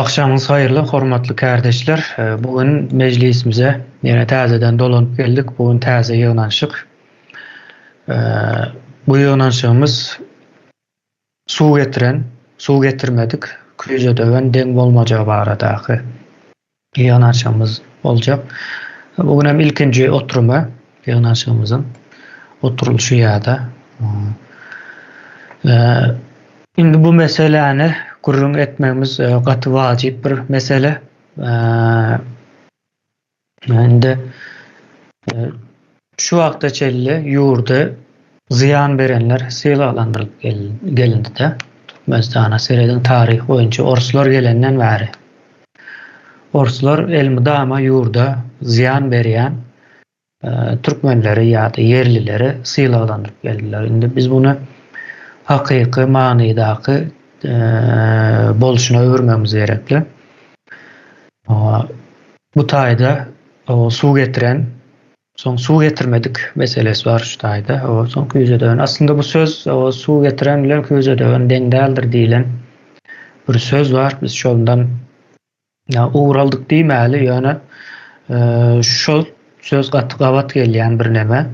Agşamyňyz haýyrly, hormatly kärdeşler! Bu gün mejlisimize ýene täzeden dolanyp geldik. Bu gün täze ýygnanyşyk. Bu ýygnanyşygymyz suw getiren, suw getirmedik, küýze döwen deň bolmajagy baradaky ýygnanyşygymyz boljak. Bu gün hem ilkinji oturymy ýygnanyşygymyzyň oturylyşy ýa-da indi bu meseläni gürrüň etmegimiz gaty wajyp bir mesele. Indi şu wagta çenli ýurda zyýan berenler sylaglandyrylyp gelindi-de. Türkmenistana serediň taryh boýunça orslar gelenden bäri. Orslar elmydama ýurda zyýan berýän türkmenleri ýa-da ýerlileri sylaglandyryp geldiler. Indi biz muny hakyky manydaky bolşuna öwürmegimiz gerekli. Bu taýda suw getiren, soň suw getirmedik meselesi bar şu taýda. Soň küýze döwen. Aslynda bu söz suw getiren bilen küýze döwen deň däldir diýlen bir söz bar. Biz şondan ugur aldyk diýmäli, ýöne şol söz gaty gabat gelýän bir neme.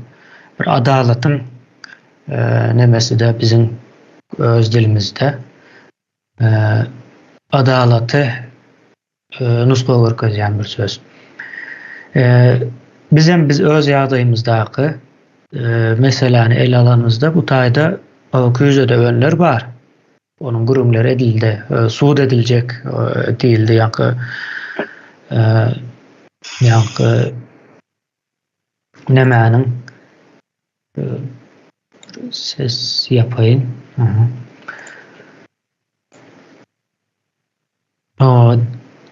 Bir adalatyň nemesi-de biziň öz dilimizde. Adalaty nusga görkezýän bir söz. Bizem biz öz ýagdaýymyzdaky meseläni ele alanymyzda bu taýda küýzede önler bar. Onuň gürrüňleri edildi, sud ediljek diýildi ýaňky ýaňky nemäniň ses ýapaýyn.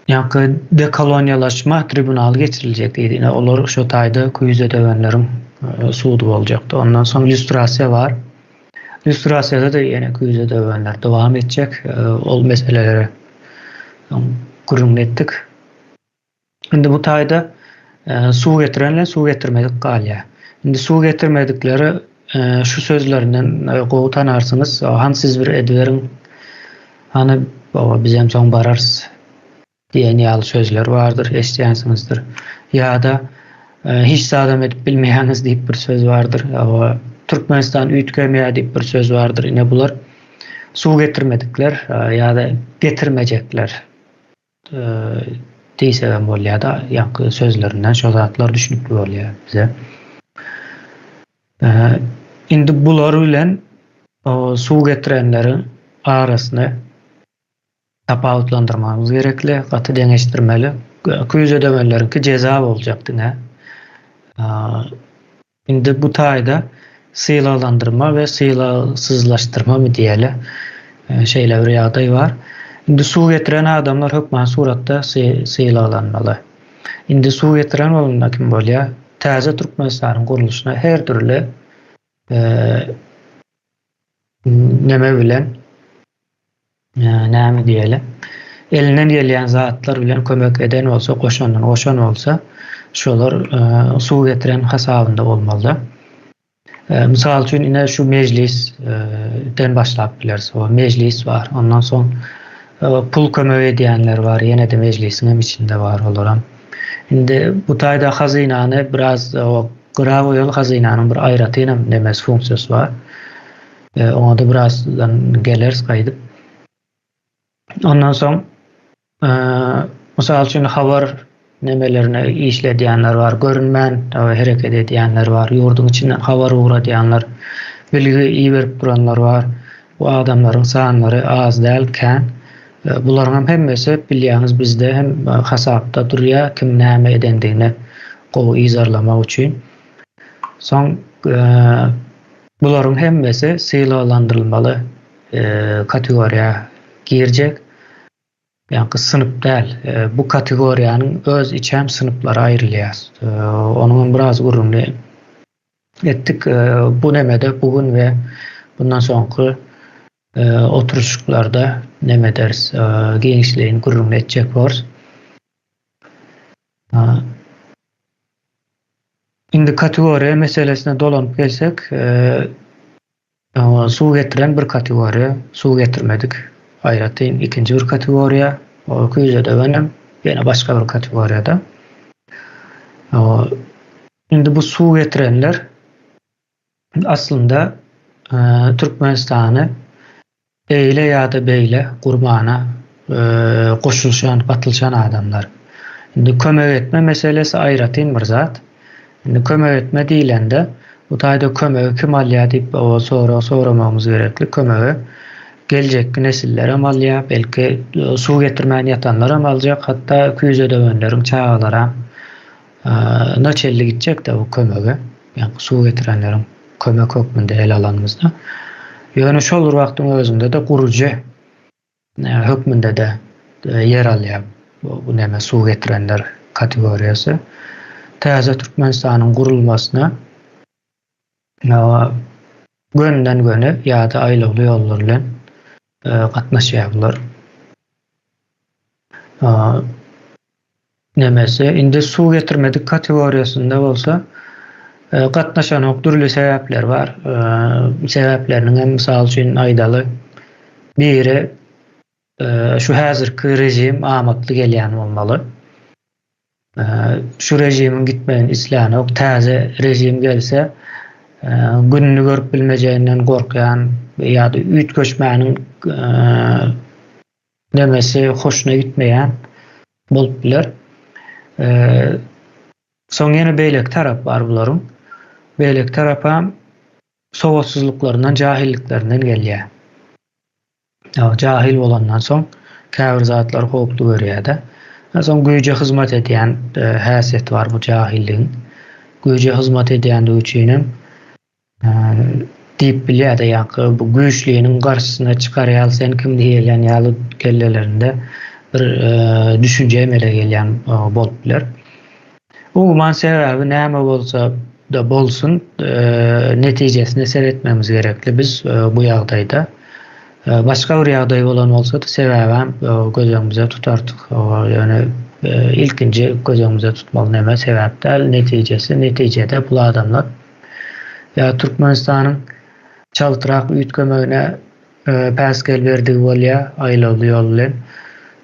Ýaňky dekoloniýalaşma tribunaly geçiriljek diýdi. Ine olar şo taýda küýze döwenleriň sudy boljakdy. Ondan soň lýustrasiýa bar. Lýustrasiýada-da ýene küýze döwenler dowam etjek. Ol meseleleri gürrüňini etdik. Indi bu taýda suw getiren bilen suw getirmedik galýar. Indi suw getirmedikleri şu sözlerinden gowy tanarsyňyz. Hany siz bir ediberiň. Hany baba bizem soň bararys diýen ýaly sözler bardyr, eşidýänsiňizdir. Ýa-da hiç zadam edip bilmeýäňiz diýip bir söz bardyr. Türkmenistan üýtgemeýär diýip bir söz bardyr. Ine bular suw getirmedikler ýa-da getirmejekler. Diýsegem bolýar-da, ýaňky sözlerinden şo zatlar düşnükli bolýar bize. Indi bular bilen suw getirenleriň arasyny tapawutlandyrmagymyz gerekli, gaty deňeşdirmeli. Küýze döwenleriňki jeza boljak diňe. Indi bu taýda sylaglandyrma we sylagsyzlaşdyrmamy diýeli, şeýle bir ýagdaý bar. Indi suw getiren adamlar hökman suratda sylaglanmaly. Indi suw getiren bolanda kim bolýar? Täze Türkmenistanyň gurluşyna her dürli neme bilen näme diýeli, elinden gelýän zatlar bilen kömek eden bolsa, goşandyny goşan bolsa, şolar suw getiren hasabynda bolmaly. Mysal üçin, ine şu mejlisden başlap bileris. O mejlis bar. Ondan soň pul kömek edýänler bar. Ýene-de mejlisiň hem içinde bar olaram. Indi bu taýda hazynany biraz gyra goýaly, hazynanyň bir aýratyn hem nemesi funksiýasy bar. Oňa-da birazdan geleris gaýdyp. Ondan soň, mysal üçin, habar nemelerine işledýänler bar, görünmän hereket edýänler bar, ýurduň içinden habar ugradýanlar, bilgi iberip duranlar bar. Bu adamlaryň sanlary az däl, kän. Bularyň hem hemmesi bilýäňiz bizde hem hasapda durýar, kim näme edendigini gowy yzarlamak üçin. Soň Bularyň hemmesi sylaglandyrylmaly kategoriýa girjek. Ýaňky synp däl. Bu kategoriýanyň öz içem synplara aýrylýar. Onuň hem biraz gürrüňini etdik. Bu nemede bu gün we bundan soňky oturyşyklarda neme ederis, giňişleýin gürrüňini etjek borus. Indi kategoriýa meselesine dolanyp gelsek, suw getiren bir kategoriýa, suw getirmedik aýratyn ikinji bir kategoriýa. O küýze döwenem ýene başga bir kategoriýada. Indi bu suw getirenler aslynda Türkmenistany eýle ýa-da beýle gurmana goşulyşan, gatylyşan adamlar. Indi kömek etme meselesi aýratyn bir zat. Indi kömek etme diýlende, bu taýda kömegi kim alýar diýip sorag soramagymyz gerekli. Kömegi geljekki nesillerem alýar, belki suw getirmän ýatanlaram aljak, hatda küýze döwenleriň çagalaram naçelli gitjek-de bu kömege, ýagny suw getirenleriň kömek hökmünde ele alanymyzda. Ýöne şol bir wagtyň özünde-de gurujy hökmünde-de ýer alýar bu näme suw getirenler kategoriýasy. Täze Türkmenistanyň gurulmasyna gönden-göni ýa-da aýlawly ýollar bilen gatnaşýar bular. Nemesi, indi suw getirmedik kategoriýasynda bolsa gatnaşanok dürli sebäpler bar. Sebäpleriniň hem mysal üçin aýdaly biri şu häzirki režim amatly gelýän bolmaly. Şu režimiň gitmegini islänok. Täze režim gelse gününi görüp bilmejeginden gorkýan ýa-da üýtgeşmäniň Nemesi hoşuna gitmeýän bolup biler. Soň ýene beýleki tarap bar bularyň. Beýleki tarapam sowatsyzlyklaryndan, jahilliklerinden gelýär. Jahil bolandan soň käbir zatlary howply görýär-de. Soň güýje hyzmat edýän häsiýeti bar bu jahilligiň. Güýje hyzmat edýändigi üçinem Diýip bilýär-de, ýaňky bu güýçliniň garşysyna çykar ýaly sen kim diýilýän ýaly kellelerinde bir düşünje emele gelýän bolup biler. Umuman sebäbi näme bolsa-da bolsun, netijesine seretmemiz gerekli biz bu ýagdaýda. Başga bir ýagdaý bolan bolsady sebäbem göz öňümize tutardyk. Ýöne ilkinji göz öňümize tutmaly näme sebäp däl, netijesi. Netijede bu adamlar Ýa Türkmenistanyň çaltrak üýtgemegine päsgel berdigi bolýar aýlawly ýol bilen.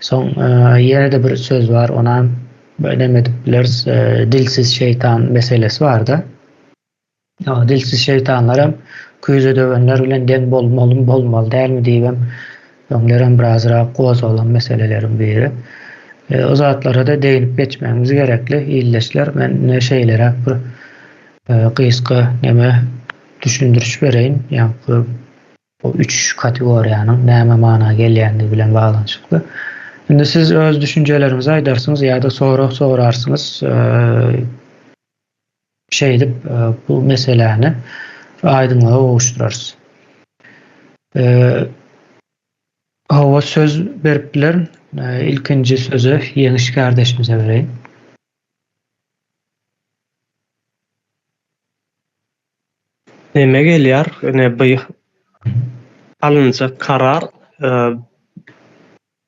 Soň ýene-de bir söz bar, onam neme edip bileris, dilsiz şeýtan meselesi bar-da. Dilsiz şeýtanlaram küýze döwenler bilen deň bolmalymy, bolmaly dälmi diýibem öňlerem birazrak gozgalan meseleleriň biri. O zatlara-da deginip geçmegimiz gerekli, ildeşler. Men ine şeýleräk bir Gysga neme düşündiriş bereýin, ýaňky bu üç kategoriýanyň näme mana gelýändigi bilen baglanyşykly. Indi siz öz düşünjeleriňizi aýdarsyňyz ýa-da sorag sorarsyňyz. Şeýdip bu meseläni aýdyňlyga gowuşdyrarys. Hawa söz berip bilerin. Ilkinji sözi Ýeňiş kardeşimize bereýin. Neme gelýär, ine bu alynjak karar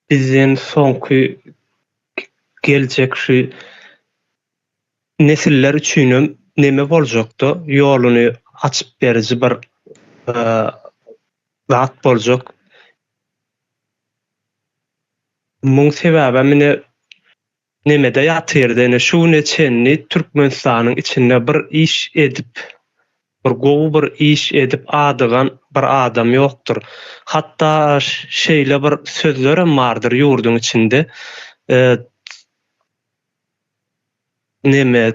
bizden soňky geljek şu nesiller üçinem neme boljakda, ýoluny açyp beriji bir zat boljak. Muň sebäbem ine Nemede ýatyrdy ine şu güne çenli Türkmenistanyň içinde bir iş edip bir gowy bir iş edip adygan bir adam ýokdur. Hatda şeýle bir sözlerem bardyr ýurduň içinde neme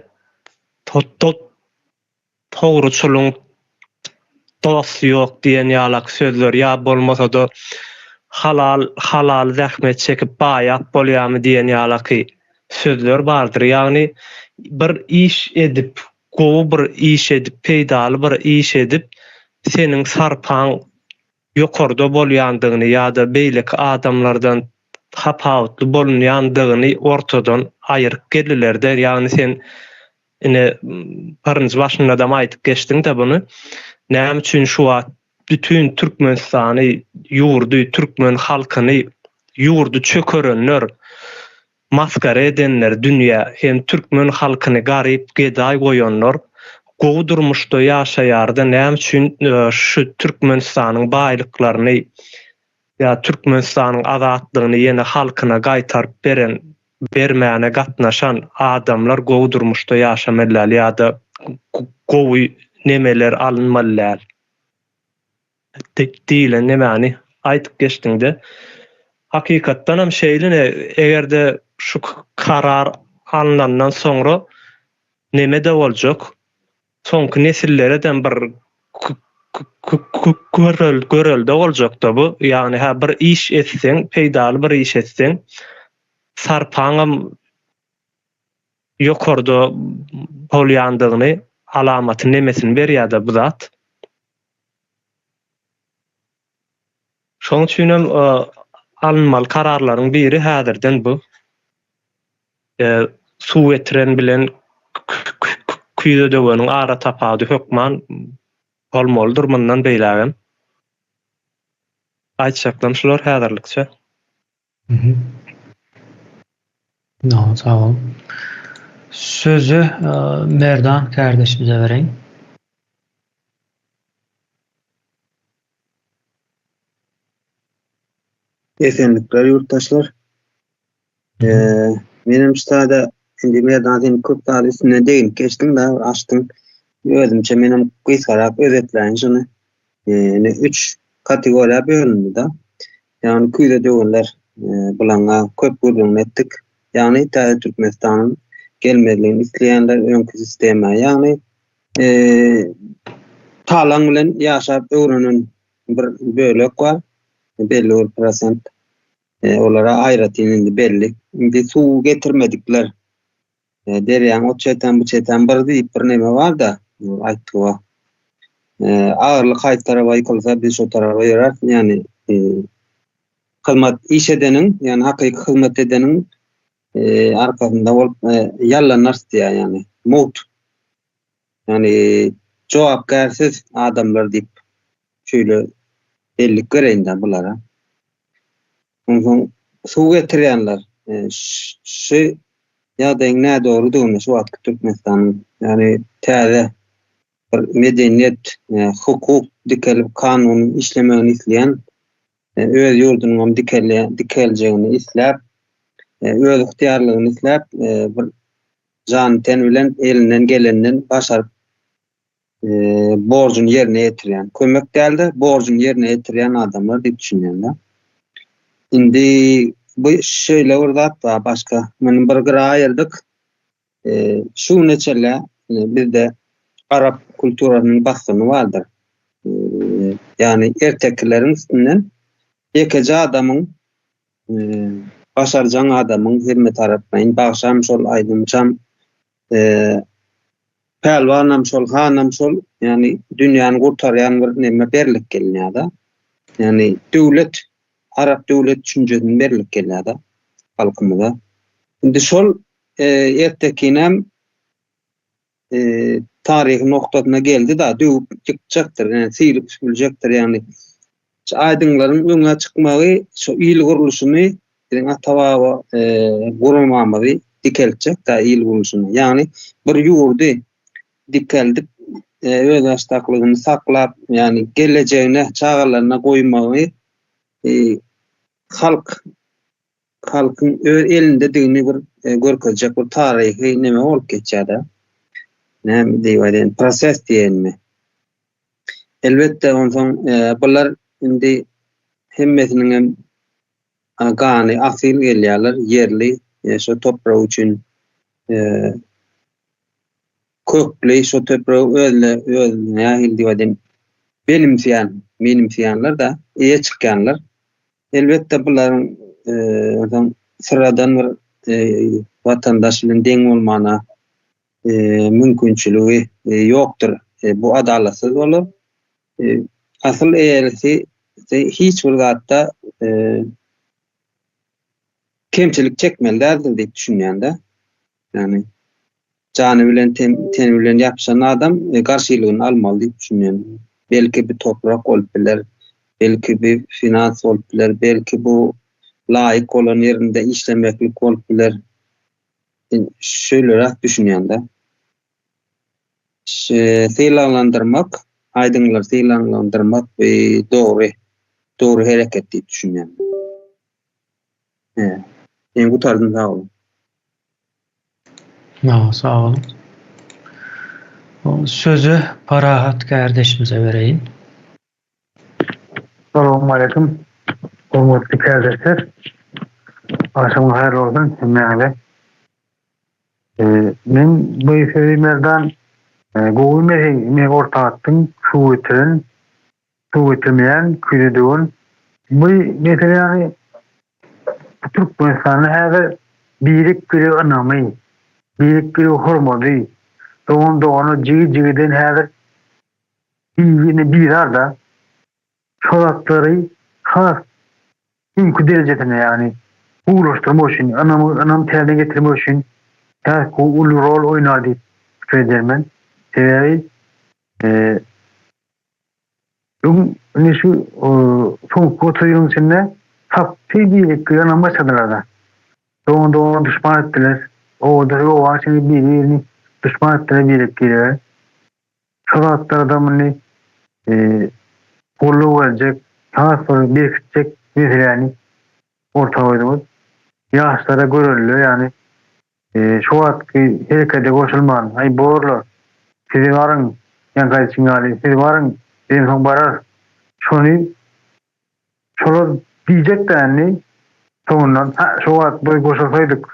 Dogruçylyň dosty ýok diýen ýalak sözler ýa bolmasa-da halal halal zähmet çekip baýap bolýamy diýen ýalaky sözler bardyr. Ýagny bir iş edip, gowy bir iş edip, peýdaly bir iş edip seniň sarpaň ýokarda bolýandygyny ýa-da beýleki adamlardan tapawutly bolunýandygyny ortadan aýyryp geldiler-de, ýagny sen Ine, birinji başyndadam aýdyp geçdiň-de buny. Näme üçin şu wagt bütin Türkmenistany, ýurdy, türkmen halkyny, ýurdy çökerenler, masgara edenler dünýä hem türkmen halkyny garyp, gedaý goýanlar gowy durmuşda ýaşaýarda näme üçin şu Türkmenistanyň baýlyklaryny. Ýa Türkmenistanyň azatlygyny ýene halkyna gaýtaryp beren, bermäne gatnaşan adamlar gowy durmuşda ýaşamaly däl ýa-da gowy nemeler alynmaly däl diýlen nemäni aýdyp geçdiňde. Hakykatdanam şeýle ne eger-de şu karar alnandan soňra neme-de boljak, soňky nesillere-dem bir görelde boljakda bu. Ýagny hä bir iş etseň, peýdaly bir iş etseň, sarpaňam ýokarda bolýandygyny alamaty nemesini berýärde bu zat. Şonuň üçinem alynmaly kararlaryň biri häzirden bu. Suw getiren bilen küýze döweniň ara tapawudy hökman bolmalydyr mundan beýlägem. Aýtjaklarym şular häzirlikçe. Sag bol. Sözi Merdan kärdeşimize bereýin. Esenlikler ýurtdaşlar. Menem şu taýda indi Merdan sen köp zat üstünden deginip geçdiň da açdyň. Özümçe menem gysgarak özetläýin şuny. Ýöne üç kategoriýa bölündi da. Ýagny küýze döwenler bulaňa köp gürrüňini etdik. Ýagny täze Türkmenistanyň gelmezligini isleýänler öňki sistema ýagny talaň bilen ýaşap öwrenen bir bölek bar. Belli bir prosent. Olara aýratyn indi belli. Indi suw getirmedikler derýaň o çetem bu çetem bir diýip bir neme bar-da, aýtgy bar. Agyrlyk haýsy tarapa ýykylsa biz şo tarapa ýöräris. Ýagny hyzmat iş edeniň, ýagny hakyky hyzmat edeniň arkasynda bolup ýallanarys diýýär ýagny. Mugt. Ýagny jogapkärsiz adamlar diýip şeýle bellik bereýin-dä bulara. Onsoň suw getirýänler şu ýagdaýyň nädogrudygyny şu wagtky Türkmenistanyň, ýagny täze bir medeniýet, hukuk dikelip kanunyň işlemegini isleýän, öz ýurdunyňam dikeljegini isläp, öz ygtyýarlygyny isläp, bir jany-ten bilen elinden gelenden başaryp borjuny ýerine ýetirýän, kömek däl-de, borjuny ýerine ýetirýän adamlar diýip düşünýän-de. Indi bu şeýle bir zat bar başga. Muny bir gyra aýyrdyk. Şu güne çenli bizde arap kulturasynyň basgyny bardyr. Ýagny ertekileriň üstünden ýekeje adamyň başarjaň adamyň hemmetaraplaýyn bagşam şol, aýdymçam, Pälwanam şol, hanam şol, ýagny dünýäni gurtarýan bir neme berlip gelinýär-de. Ýagny döwlet, arap döwlet düşünjesini berlip gelýär-de halkymyza. Indi şol ertekinem taryhy noktasyna geldi-de, döwüp ýykjakdyr, ýagny syryp süpüljekdir, ýagny Şu aýdyňlaryň öňe çykmagy şu il gurluşyny biziň ata-baba guramamyzy dikeltjek-dä il gurluşyny. Ýagny bir ýurdy dikeldip özbaşdaklygyny saklap, ýagny gelejegine, çagalaryna goýmagy halk halkyň öz elindedigini bir görkezjek bir taryhy neme bolup geçýär-dä. Näme diýip aýdaýyn, proses diýenmi. Elbetde, onsoň bular indi hemmesiniň hem gany asyl gelýärler, ýerli şo toprak üçin kökli şo topragy özle öz nähili diýip aýdaýyn benimseýän, menimseýänler-de, eýe çykýanlar. Elbetde bularyň onsoň syradan bir watandaş bilen deň bolmana mümkinçiligi ýokdur. Bu adalatsyz bolar. Asyl eýesi hiç bir zatda kemçilik çekmeli däldir diýip düşünýän-de. Ýagny jany bilen teni bilen ýapyşan adam garşylygyny almaly diýip düşünýän. Belki bu toprak bolup biler, belki bu finans bolup biler, belki bu laýyk bolan ýerinde işlemeklik bolup biler. Şeýleräk düşünýän-de. Sylaglandyrmak, aýdyňlary sylaglandyrmak bu dogry. Dogry hereket diýip düşünýän. He. Men gutardym sag boluň. Sag sag boluň. Sözi Parahat kärdeşimize bereýin. Salowmaleýkim hormatly kärdeşler. Agşamyň haýyrly bolsun hemmäňize. Men bu sözi Merdan gowy men orta atdyň suw getiren suw getirmeýän küýze döwen bu meseläni Türkmenistanda häzir birek-birege ynamy, birek-birege hormaty, dogan dogana, jigi jigiden häzir bir-birine bizar-da. Şol zatlary has öňki derejesine, ýagny gowulaşdyrmak üçin, ynamy, ynam täzeden getirmek üçin has gowy uly rol oýnar diýip pikir edýän men. Sebäbi Öň indi şu soňky 30 ýylyň içinde tapdy diýdik ýanam başladylar-da. Dogan dogana duşman etdiler. Obada oba içinde biri-birini duşman etdiler birek-birege. Şo zatlarda muny goldaw berjek, has bir berkitjek meseläni orta goýduňyz. Ýaşlara görelde ýagny Şu wagtky herekede goşulman, aý borla, sizi baryň, ýaňky aýdyşyň ýaly, siz baryň, bizem soň bararys. Şony şolar diýjek-dä indi, soňundan, hä, şo wagt bir goşulsaýdyk,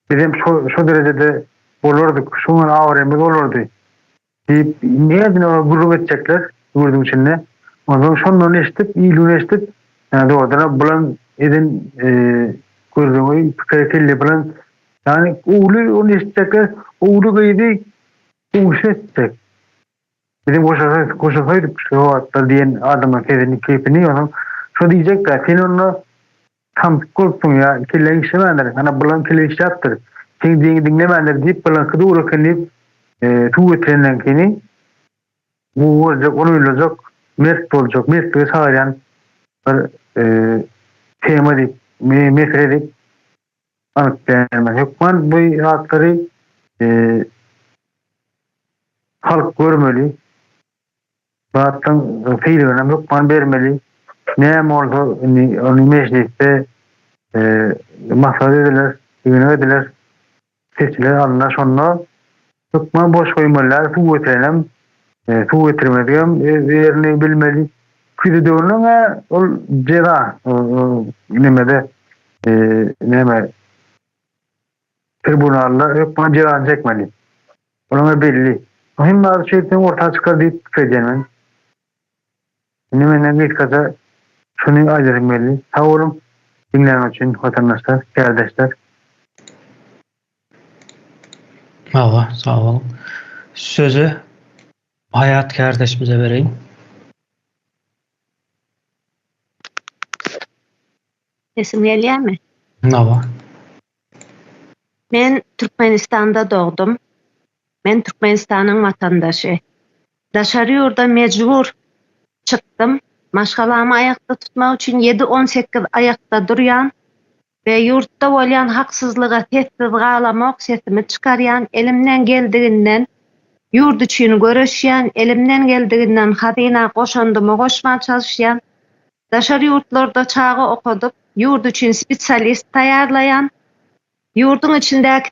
bizem şo şo derejede bolardyk, şoňa abraýymyz bolardy. Diýip, nädip olar gürrüň etjekler ýurduň içinde. Onsoň şondan eşidip, il-gün eşidip, ýa dogrudanam bulan eden gürrüňi, pikiri kelle bulan, ýagny ogly ony eşitjekler, ogly gyzy gowşy etjek. Biziň goşulsaýdyk şu wagtlar diýen adamyň sesini, kepini, onsoň şo diýjek-dä, sen onda Samsyk bolupsyň ýa kelleň işlemändir, ana bulaň kelle işläpdir, seň diýeňi diňlemändir diýip bulaňky dogry eken diýip suw getirenleňkini gowy görjek, ony oýlajak, mert boljak, mertlige çagyrýan bir tema diýip, mesele diýip anyk diýýän. Hökman bu zatlary halk görmeli. Zatlaryň sylagyny hökman bermeli. Näme bolsa indi ony mejlisde maslahat ediler, ýygnak ediler, seçiler alnar şonda hökman boş goýmaly däl, suw getirenem, suw getirmedigem öz ýerini bilmeli. Küýze döwrüniň ol jeza nemede näme tribunalda hökman jezany çekmeli. Olara belli. Hemme zady şeýtseň orta çykar diýip pikir edýän men. Indi menden gysgaça şuny aýdasym geldi. Sag boluň diňläniňiz üçin watandaşlar, kärdeşler. Hawa, sag boluň. Sözi Haýat kärdeşimize bereýin. Sesim gelýärmi? Hawa. Men Türkmenistanda dogdum. Men Türkmenistanyň watandaşy. Daşary ýurda mejbur çykdym. Maşgalamy aýakda tutmak üçin ýedi-on sekiz aýakda durýan we ýurtda bolýan haksyzlyga sessiz galamok, sesimi çykarýan, elimden geldiginden ýurt üçin göreşýän, elimden geldiginden hazyna goşandymy goşman çalyşýan. Daşary ýurtlarda çaga okadyp, ýurt üçin spesialist taýýarlaýan, ýurduň içindäki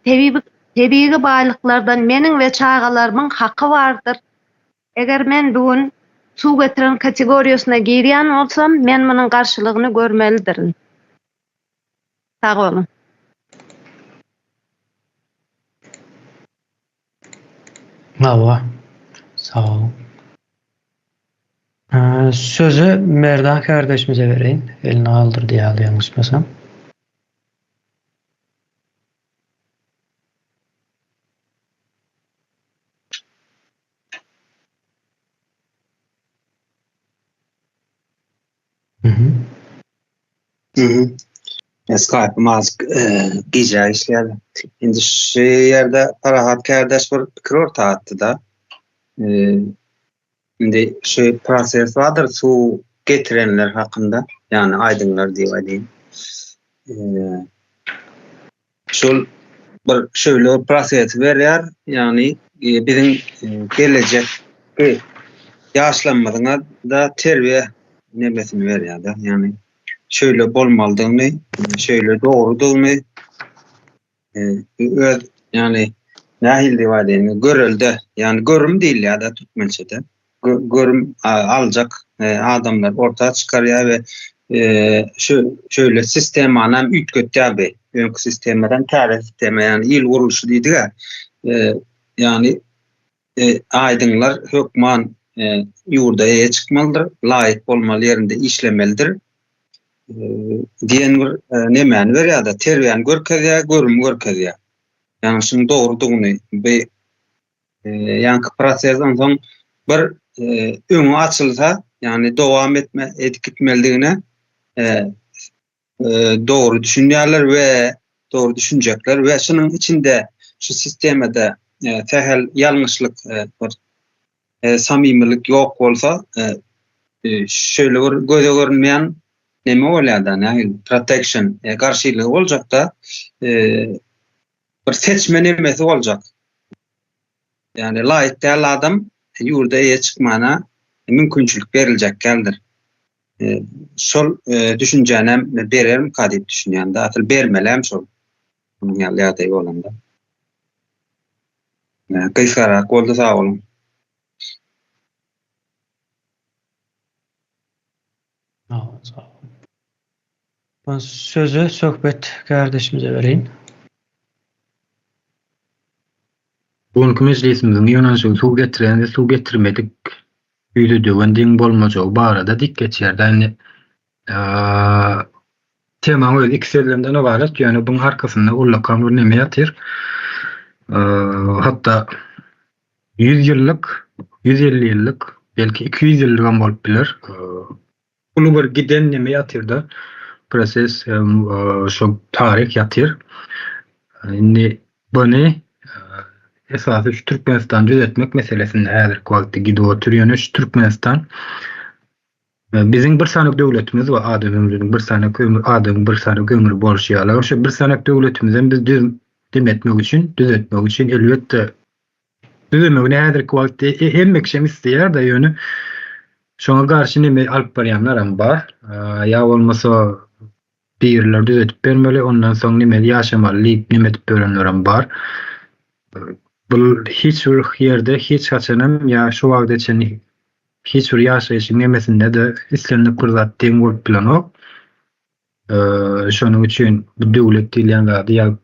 tebigy baýlyklardan meniň we çagalarymyň haky bardyr. Eger men bu gün suw getiren kategoriýasyna girýän bolsam, men munuň garşylygyny görmelidirin. Sag boluň. Hawa. Sag boluň. Sözi Merdan kardeşimize bereýin. Elini galdyrdy ýaly ýalňyşmasam. Mhm. Mhm. Skype-ym azk gijä işleýär. Indi şu ýerde Parahat kärdeş bir pikir orta atdy-da. Indi şu proses bardyr suw getirenler hakynda, ýagny aýdyňlar diýip aýdaýyn. Şol bir şöyle bir prosesi berýär, ýagny biziň gelejekki ýaşlarymyzyň da terbiýe. nemesini berýär-de. Ýagny şeýle bolmalydygyny, şeýle dogrudygyny öz ýagny nähili diýip aýdaýyn, görelde, ýagny görüm diýilýär-de türkmençede. Görüm aljak adamlar orta çykarýar we şu şöyle sistemany hem üýtgetýär bi. Öňki sistemadan täze sistema, ýagny il gurluşy diýdik-ä. Ýagny aýdyňlar hökman ýurda eýe çykmalydyr, laýyk bolmaly ýerinde işlemelidir diýen bir nemäni berýär-de, terbiýäni görkezýär, görümi görkezýär. Ýagny şunuň dogrudygyny bi ýaňky proses onsoň bir öňi açylsa, ýagny dowam etme edip gitmelidigine dogry düşünýärler we dogry düşünjekler we şunuň içinde şu sistemada sähel ýalňyşlyk bir samimilik ýok bolsa şeýle bir göze görünmeýän neme bolýar-da, nähili protection garşylygy boljakda bir seçme nemesi boljak. Ýagny laýyk däl adam ýurda eýe çykmana mümkinçilik beriljek däldir. Şol düşünjänem berermika diýip düşünýän-de, asyl bermelem şol. Munuň ýaly ýagdaý bolanda. Gysgarak boldy, sag boluň. Sag boluň. Ben sözü Söhbet kardeşimize bereýin. Bu günki mejlisimiziň ýygnanyşygy suw getiren we suw getirmedik ýüze döwen deň bolmajagy barada diýip geçýär-de. Indi temaň özi iki sözlemden ybarat, ýöne buň arkasynda ullakan bir neme ýatyr. Hatda 100 ýyllyk, 150 ýyllyk, belki 200 ýyllygam bolup biler. Uly bir giden neme ýatyrda proses şo taryh ýatyr. Indi buny esasy şu Türkmenistany düzetmek meselesinde häzirki wagtda gidip otyr. Ýöne şu Türkmenistan biziň bir sany döwletimiz bar, adam ömrüniň bir sany ömür, adamyň bir sany ömri bolşy ýaly. Şo bir sany döwletimizem biz düz demetmek üçin, düzetmek üçin elbetde Düzemegini häzirki wagtda hemme kişem isleýär-de, ýöne şoňa garşy neme alyp barýanlaram bar. Ýa bolmasa birileri düzedip bermeli, ondan soň neme ýaşamaly diýip neme edip ýörenlerem bar. Bu hiç bir ýerde hiç haçanam ýa şu wagta çenli hiç bir ýaşaýşyň nemesinde-de islendik bir zat deň bolup bilenok. Şonuň üçin bu döwlet diýilýän zady ýa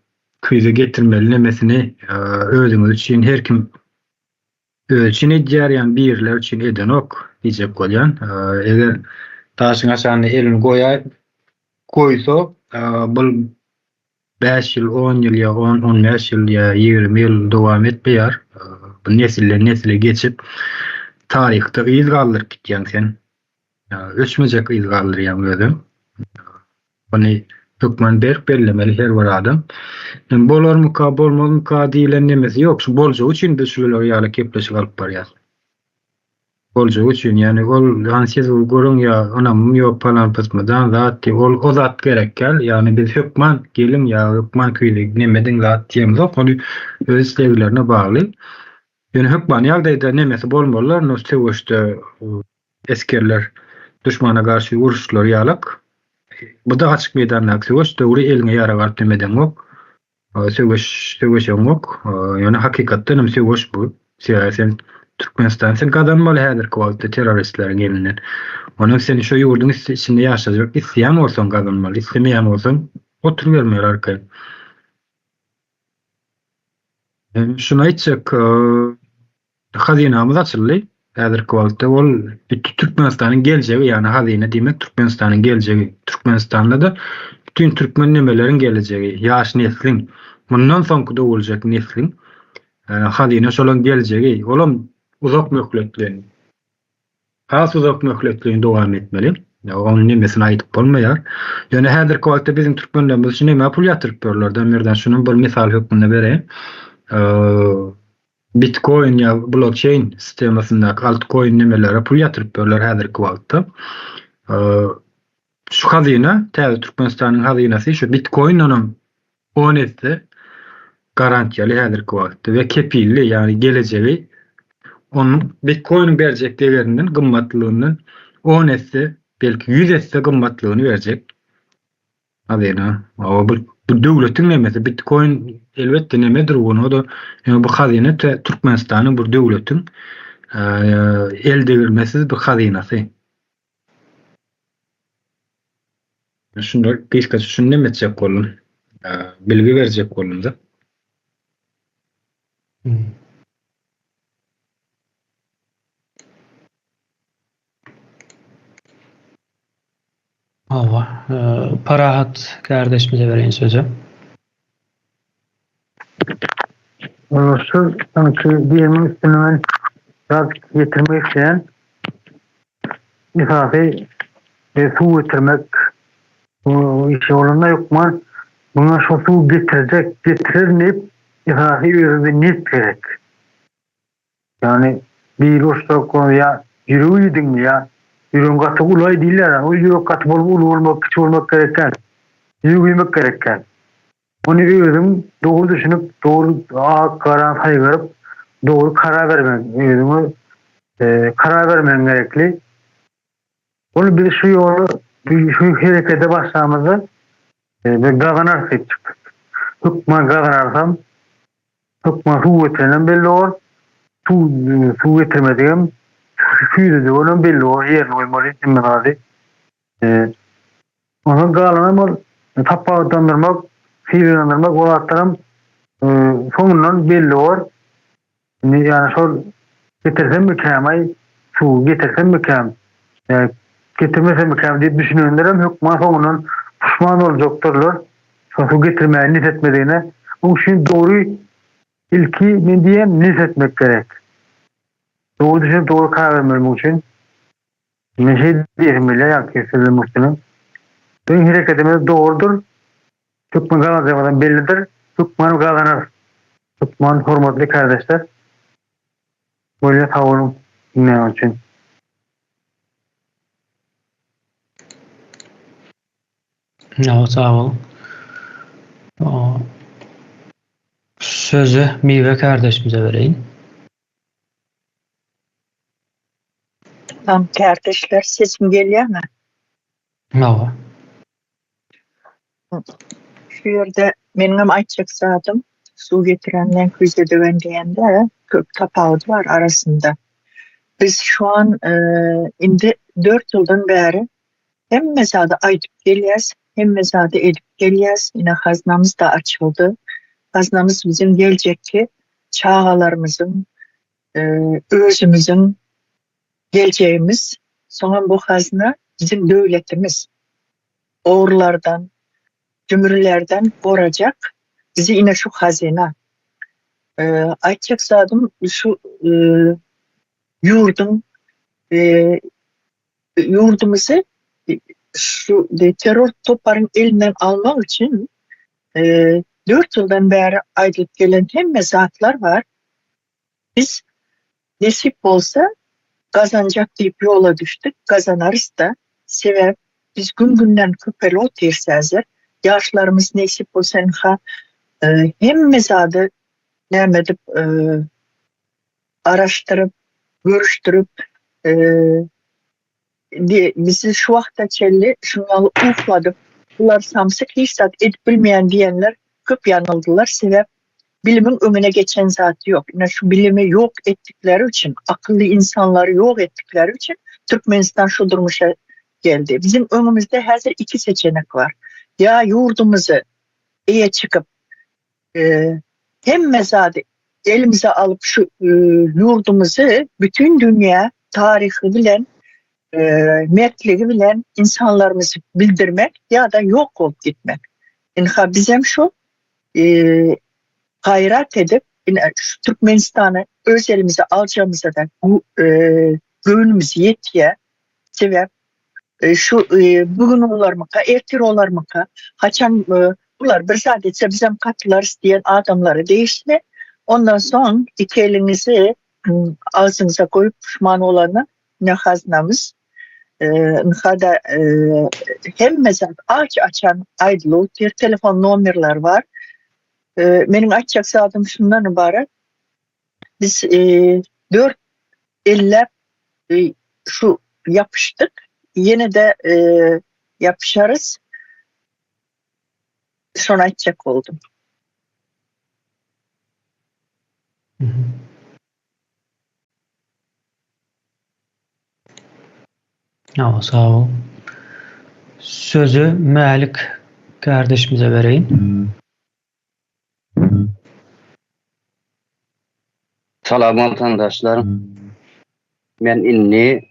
küýze getirmeli nemesini özüňiz üçin her kim özi üçin edýär, ýagny birileri üçin edenok diýjek bolýan. Eger daşyň aşagyna elini goýaý goýsa, bul bäş ýyl, on ýyl ýa on, on bäş ýyl ýa 20 ýyl dowam etmeýär. Bu nesilden nesile geçip taryhda yz galdyryp gitýäň sen. Öçmejek yz galdyrýaň özem. Muny hökman berk bellemeli her bir adam. Indi bolarmyka, bolmazmyka diýlen nemesi ýok. Şu boljagy üçin biz şular ýaly gepleşik alyp barýas. Boljagy üçin, ýagny ol hany siz görüň ýa ynamym ýok palan pysmadan zat diýip, ol o zat gerek däl. Ýagny biz hökman geliň ýa hökman küýli nemediň zat diýemzok. Ony öz isleglerine bagly. Ýöne hökmany ýagdaýda nemesi bolmalylar, no söweşde esgerler duşmana garşy uruşlary ýalak. Bu-da açyk meýdandaky söweş, dogry eliňe ýarag alyp neme edeňok, söweş söweşeňok. Ýöne hakykatdan hem söweş bu. Sebäbi sen Türkmenistany sen gazanmaly häzirki wagtda terroristleriň elinden. Onam sen şo ýurduň içinde ýaşajak isleýän bolsaň gazanmaly, islemeýän bolsaň oturybermeli arkaýyn. Şuny aýtjak, hazynamyz açyldy. Häzirki wagtda ol bütin Türkmenistanyň geljegi, ýagny hazyna diýmek Türkmenistanyň geljegi. Türkmenistanda-da bütin türkmen nemeleriň gelejegi, ýaş nesliň, mundan soňky doguljak nesliň hazyna şolaň geljegi. Olam uzak möhletleýin. Has uzak möhletleýin dowam etmeli. Onuň nemesini aýdyp bolmaýar. Ýöne häzirki wagtda biziň türkmenlerimiz üçin nämä pul ýatyryp ýörler Damirdan şuny bir mysal hökmünde bereýin. Bitcoin ýa blockchain sistemasyndaky altcoin nemelere pul ýatyryp ýörler häzirki wagtda. Şu hazyna, täze Türkmenistanyň hazynasy şu bitcoindenem 10 esse garantiýaly häzirki wagtda we kepilli, ýagny gelejegi onuň bitcoiniň berjek degerinden, gymmatlylygyndan 10 esse belki 100 esse gymmatlygyny berjek. Hazyna. Hawa bu bu döwletiň nemesi bitcoin elbetde nemedir ony da ýöne bu hazyna Türkmenistanyň bir döwletiň el degirmesiz bir hazynasy. Şunda gysgaça şuny neme etjek boldum. Bilgi berjek boldum da. Hmm. Hawa, Parahat kardeşimize bereýin sözi. Şu soňky diýeniň üstüne men zat getirmek isleýän. Esasy suw getirmek bu işi bolanda hökman muňa şu suw getirjek, getirer diýip esasy özüňde niyet gerek. Ýagny biri ursak ýa ýüregi iýdiňmi ýa ýüregiň gaty ulaý diýilýär. Ol ýürek gaty bolup uly bolmak, kiçi bolmak gerek däl. Ýürek iýmek gerek däl. Ony özüň dogry düşünip, dogry ak garany saýgaryp, dogry karar bermek, özüňe karar bermegiň gerekli. Ol biz şu ýola, şu herekete başlamyzda biz gazanarys diýip çykdyk. Hökman gazanarsam, hökman suw getirenem belli bor, suw suw getirmedigem süýrüjek belli bor, ýerine goýmaly hemme zady. Ondan galanam ol tapawutlandyrmak, sylaglandyrmak o zatlaram soňundan belli bor. Indi ýani şol getirsemmikäm-aý, suwy getirsemmikäm, ýa getirmesemmikäm diýip düşünenlerem hökman soňundan puşman boljakdyrlar. Şol suw getirmäge niýet etmedigine. Oň üçin dogry ilki men diýýän niýet etmek gerek. Dogry düşünip dogry karar bermeli muň üçin. Men şeý diýesim gelýär ýaňky sözleriň üstüne. Biziň hereketimiz dogrudyr. Türkmen gazanjagymyzam bellidir. Hökman gazanarys. Hökman hormatly kardeşler. Bolýa sag boluň diňleýäniňiz üçin. Ýa sag bol. Sözi Miwe kardeşimize bereýin. Salam kardeşler sesim gelýärmi? Hawa. Şu ýerde meniňem aýtjak zadym suw getirenden küýze döwen diýende köp tapawut bar arasynda. Biz şu an indi 4 ýyldan bäri hemme zady aýdyp gelýäs, hemme zady edip gelýäs. Ine haznamyz da açyldy. Haznamyz biziň geljekki çagalarymyzyň, özümiziň geljegimiz. Soňam bu hazna biziň döwletimiz. Ogrulardan, jümrülerden gorajak bizi ine şu hazyna. Aýtjak zadym şu ýurduň ýurdumyzy şu terror toparyň elinden almak üçin 4 ýyldan bäri aýdylyp gelen hemme zatlar bar. Biz nesip bolsa gazanjak diýip ýola düşdük, gazanarys-da. Sebäp biz gün-günden köpelip otyrys häzir. Ýaşlarymyz nesip bolsa ynha hemme zady näme edip araşdyryp, görüşdirip bizi şu wagta çenli şunuň ýaly ukladyp, bular samsyk hiç zat edip bilmeýän diýenler köp ýanyldylar. Sebäp bilimiň öňüne geçen zat ýok. Ine şu bilimi ýok etdikleri üçin, akylly insanlary ýok etdikleri üçin Türkmenistan şu durmuşa geldi. Biziň öňümizde häzir iki seçenek bar. Ýa ýurdumyzy eýe çykyp, hemme zady elimize alyp şu ýurdumyzy bütün dünýä taryhy bilen mertligi bilen insanlarymyzy bildirmek ýa-da ýok bolup gitmek. Ynha bizem şu gaýrat edip ine şu Türkmenistany öz elimize aljagymyza da göwnümiz ýetýär. Sebäp şu bu gün olarmyka, ertir olarmyka, haçan bular bir zat etse bizem katylarys diýen adamlara degişli. Ondan soň iki eliňizi agzyňyza goýup puşman bolany ne haznamyz. Ynha-da hemme zat aç-açan aýdylyp otyr, telefon nomerleri bar. Meniň aýtjak zadym şundan ybarat. Biz dört elläp şu ýapyşdyk. ýene-de ýapyşarys. Şony aýtjak boldum. Hawa, sag bol. Sözi Mälik kardeşimize bereýin. Salam watandaşlar. Men indi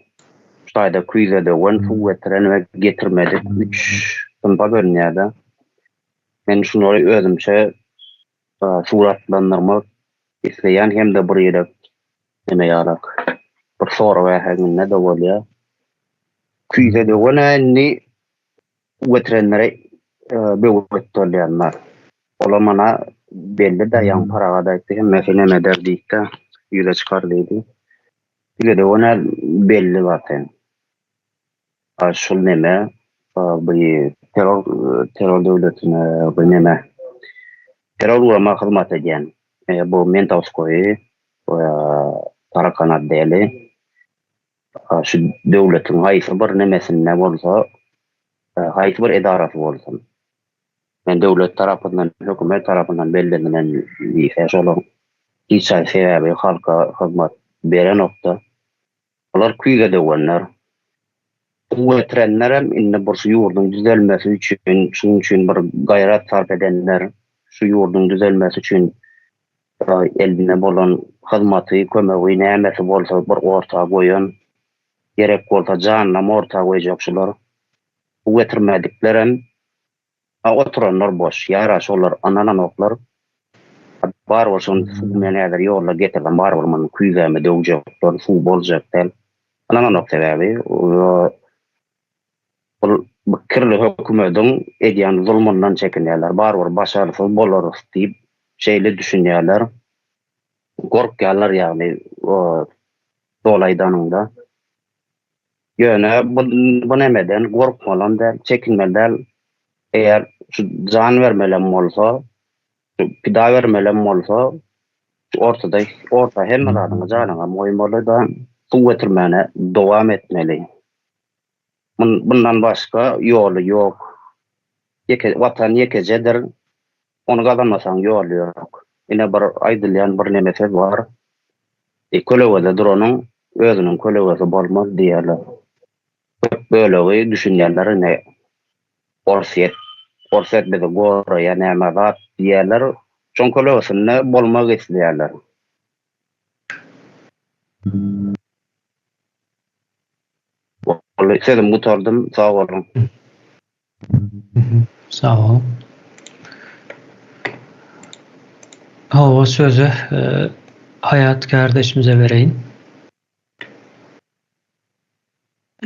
şu taýda küýze döwen, suw getiren we getirmedik üç synpa bölünýär-de. Men şulary özümçe suratlandyrmak isleýän hem-de bir ýere neme ýalak bir sorag äheňinde-de bolýar. Küýze döwen-ä indi getirenlere böwet bolýanlar. Olar mana belli-de, ýaňy Parahat aýtdy, hemmesi neme eder diýdi-de, ýüze çykar diýdi. Küýze döwen-ä belli zaten. A şul neme bu terror terror döwletine bu neme terror gurama hyzmat edýän bu mentowskoýy tarakan otdeli şu döwletiň haýsy bir nemesinde bolsa haýsy bir edarasy bolsun men döwlet tarapyndan hökümet tarapyndan bellenilen diýse şolaryň hiç haýsy sebäbi halka hyzmat berenokda Olar küýze döwenler. Suw getirenlerem indi bir şu ýurduň düzelmesi üçin, şunuň üçin bir gaýrat sarp edenler, şu ýurduň düzelmesi üçin elinde bolan hyzmaty, kömegi nämesi bolsa bir orta goýan, gerek bolsa janynam orta goýjak şular. Suw getirmediklerem A oturanlar boş, ýara şolar ynananoklar. Barybir şony suw men häzir ýolda getirsem barybir muny küýzäme döwjekler, suw boljak däl. Ynananok sebäbi ol bu kirli hökümediň edýän zulmundan çekinýärler. Barybir başarsyz bolarys diýip şeýle düşünýärler. Gorkýarlar ýagny doly aýdanyňda. Ýöne bu bu nemeden gorkmalam däl, çekinmeli däl. Eger şu jan bermelem bolsa, şu pida bermelem bolsa, şu ortada orta hemme zadyňy janyňam goýmaly-da, suw getirmäne dowam etmeli. Bundan başga ýoly ýok. Ýeke Watan ýekejedir. Ony gazanmasaň ýoly ýok. Ine bir aýdylýan bir neme söz bar. Kölegede duranyň özüniň kölegesi bolmaz diýýärler. Köp bölegi düşünýänler ine Orsýet, Orsýet bizi goraýar näme zat diýýärler. Şoň kölegesinde bolmak isleýärler. Boldy sözüm gutardym sag boluň. Sag bol. Hawa sözi Haýat kardeşimize bereýin.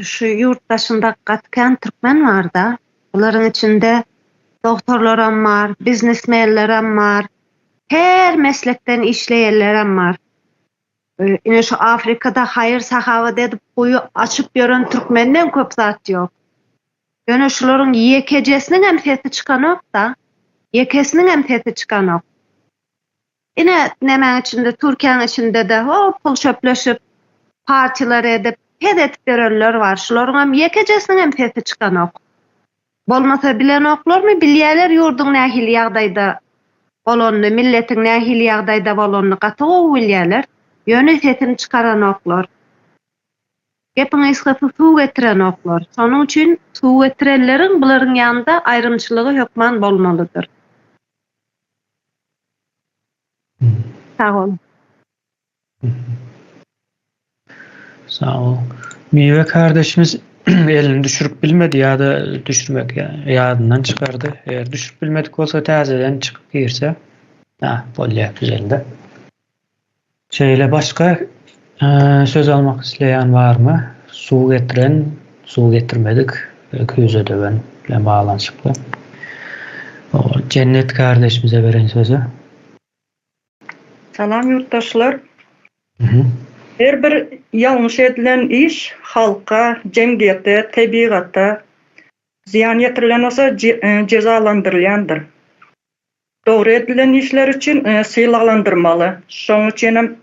Şu ýurt daşynda gaty kän türkmen barda. Bularyň içinde dogtorlaram bar, biznesmenlerem bar, her meslekden işleýenlerem bar. Ine şu Afrikada haýyr-sahawat edip guýy açyp ýören türkmenden köp zat ýok. Ýöne şularyň ýekejesiniňem sesi çykanok-da. Ýekesiniňem sesi çykanok. Ine nemäň içinde Türkiýäň içinde-de ho pul çöpleşip, partiýalar edip, hez edip ýörenler bar. Şularyňam ýekejesiniňem sesi çykanok. Bolmasa bilenoklarmy, bilýäler ýurduň nähili ýagdaýda bolanyny, milletiň nähili ýagdaýda bolanyny gaty gowy bilýäler. Ýöne sesini çykaranoklar. Gepiň gysgasy suw getirenoklar. Şonuň üçin suw getirenleriň bularyň ýanynda aýrymçylygy hökman bolmalydyr. Sag boluň. Sag bol. Miwe kardeşimiz elini düşürip bilmedi ýa-da düşürmek ýadyndan çykardy. Eger düşürip bilmedik bolsa täzeden çykyp girse, ha, bolýar düzeldi. Şeýle başga e, söz almak isleýän barmy? Suw getiren, suw getirmedik, e, küýze döwen bilen baglanyşykly. O Cennet kardeşimize beren sözü. Salam ýurtdaşlar. Her bir ýalňyş edilen iş halka, jemgyýete, tebigata zyýan ýetirilen bolsa jezalandyrylýandyr. Dogry edilen işler üçin sylaglandyrmaly. Şoň üçinem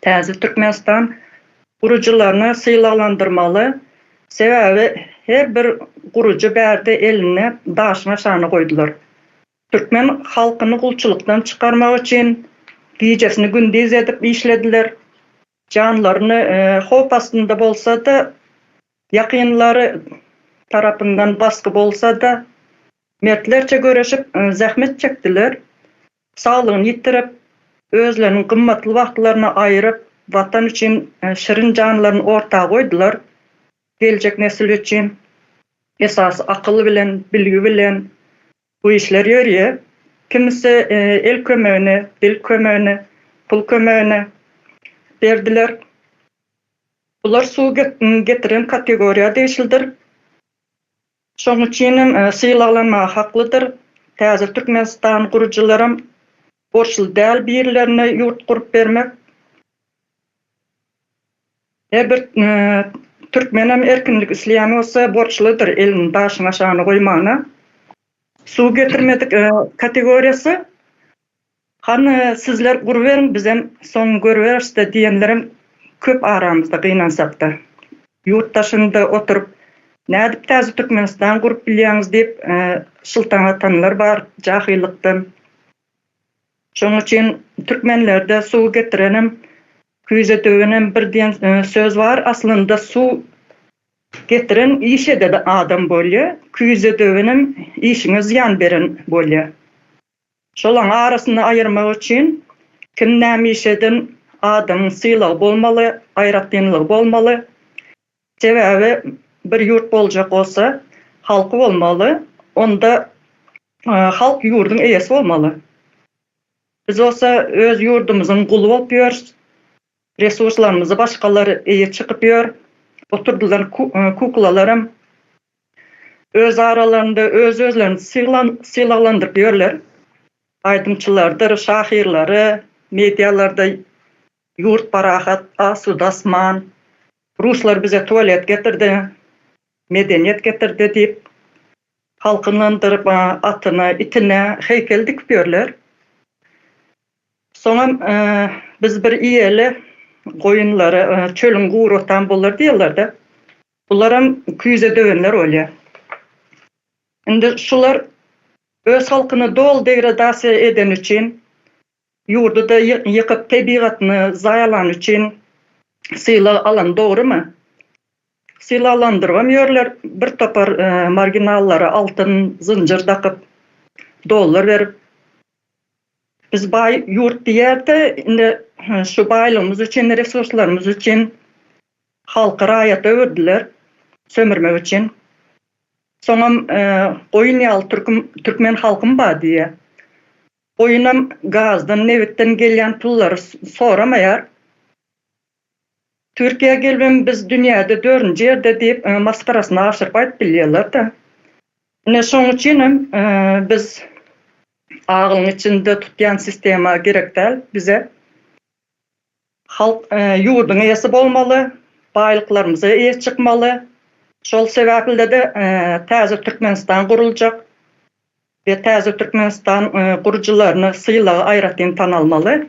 täze Türkmenistan gurujylaryny sylaglandyrmaly. Sebäbi her bir gurujy bärde eline daşyň aşagyna goýdular. Türkmen halkyny gulçulykdan çykarmak üçin gijesini gündiz edip işlediler. Janlaryny howp astynda bolsa-da, ýakynlary tarapyndan basgy bolsa-da, mertlerçe göreşip zähmet çekdiler. Saglygyny ýitirip, özleriniň gymmatly wagtlaryny aýyryp, Watan üçin şirin janlaryny orta goýdular. Geljek nesil üçin esasy akyl bilen, bilgi bilen bu işler ýörýär. Kimisi el kömegini, dil kömegini, pul kömegini berdiler. Bular suw getiren kategoriýa degişlidir. Şonuň üçinem sylaglanmaga haklydyr. Täze Türkmenistan gurujylaram borçly däl birilerine ýurt gurup bermek. Her bir türkmenem erkinlik isleýän bolsa borçludyr elini daşyň aşagyna goýmagyna. Suw getirmedik kategoriýasy Hany sizler guruberiň bizem soň görüberisde diýenlerem köp aramyzda gynansakda. Ýurt daşynda oturyp nädip täze Türkmenistan gurup bilýäňiz diýip şyltaň atanlar bar jahyllykdan. Şoň üçin türkmenlerde suw getirenem küýze döwenem bir diýen söz bar aslynda suw getiren iş eden adam bolýa küýze döwenem işiňe zyýan beren bolýa. Şolaň arasyny aýyrmak üçin kim näme iş eden adamyň sylagy bolmaly, aýratynlygy bolmaly. Sebäbi bir ýurt boljak bolsa halky bolmaly, onda halk ýurduň eýesi bolmaly. Biz bolsa öz ýurdumyzyň guly bolup ýörüs, resurslarymyzy başgalar eýe çykyp ýör, oturdylan kuklalaram Öz aralarynda öz-özlerini sylaglandyryp ýörler. Aýdymçylardyr şahyrlary medialarda ýurt parahat, asuda asman, ruslar bize tualet getirdi, medeniýet getirdi diýip, halky ynandyryp, atyna, itine heýkel dikip ýörler. Soňam biz bir iýeli goýunlary, çölüň gury otam bolar diýerler-de. Bularam küýze döwenler bolýar. Indi şular öz halkyny doly degradasiýa edeni üçin, ýurdy-da ýykyp tebigatyny zaýalany üçin sylag alany dogrymy? Sylaglandyrybam ýörler bir topar marginallara altyn zynjyr dakyp, dollar berip. Biz baý ýurt diýýärde indi şu baýlygymyz üçin, resurslarymyz üçin Halky raýata öwürdiler, sömürmek üçin. Soňam goýun ýaly türküm türkmen halkym bar diýýär. Goýunam gazdan, nebitden gelýän pullary soramaýar. Türkiýä gelibem biz dünýäde dördünji ýerde diýip masgarasyny aşyryp aýdyp bilýärler-de. Ine şoň üçinem biz agylyň içinde tutýan sistema gerek däl bize. Halk ýurduň eýesi bolmaly, baýlyklarymyza eýe çykmaly. Şol sebäpli-de täze Türkmenistan guruljak we täze Türkmenistan gurujylaryny sylagy aýratyn tanalmaly.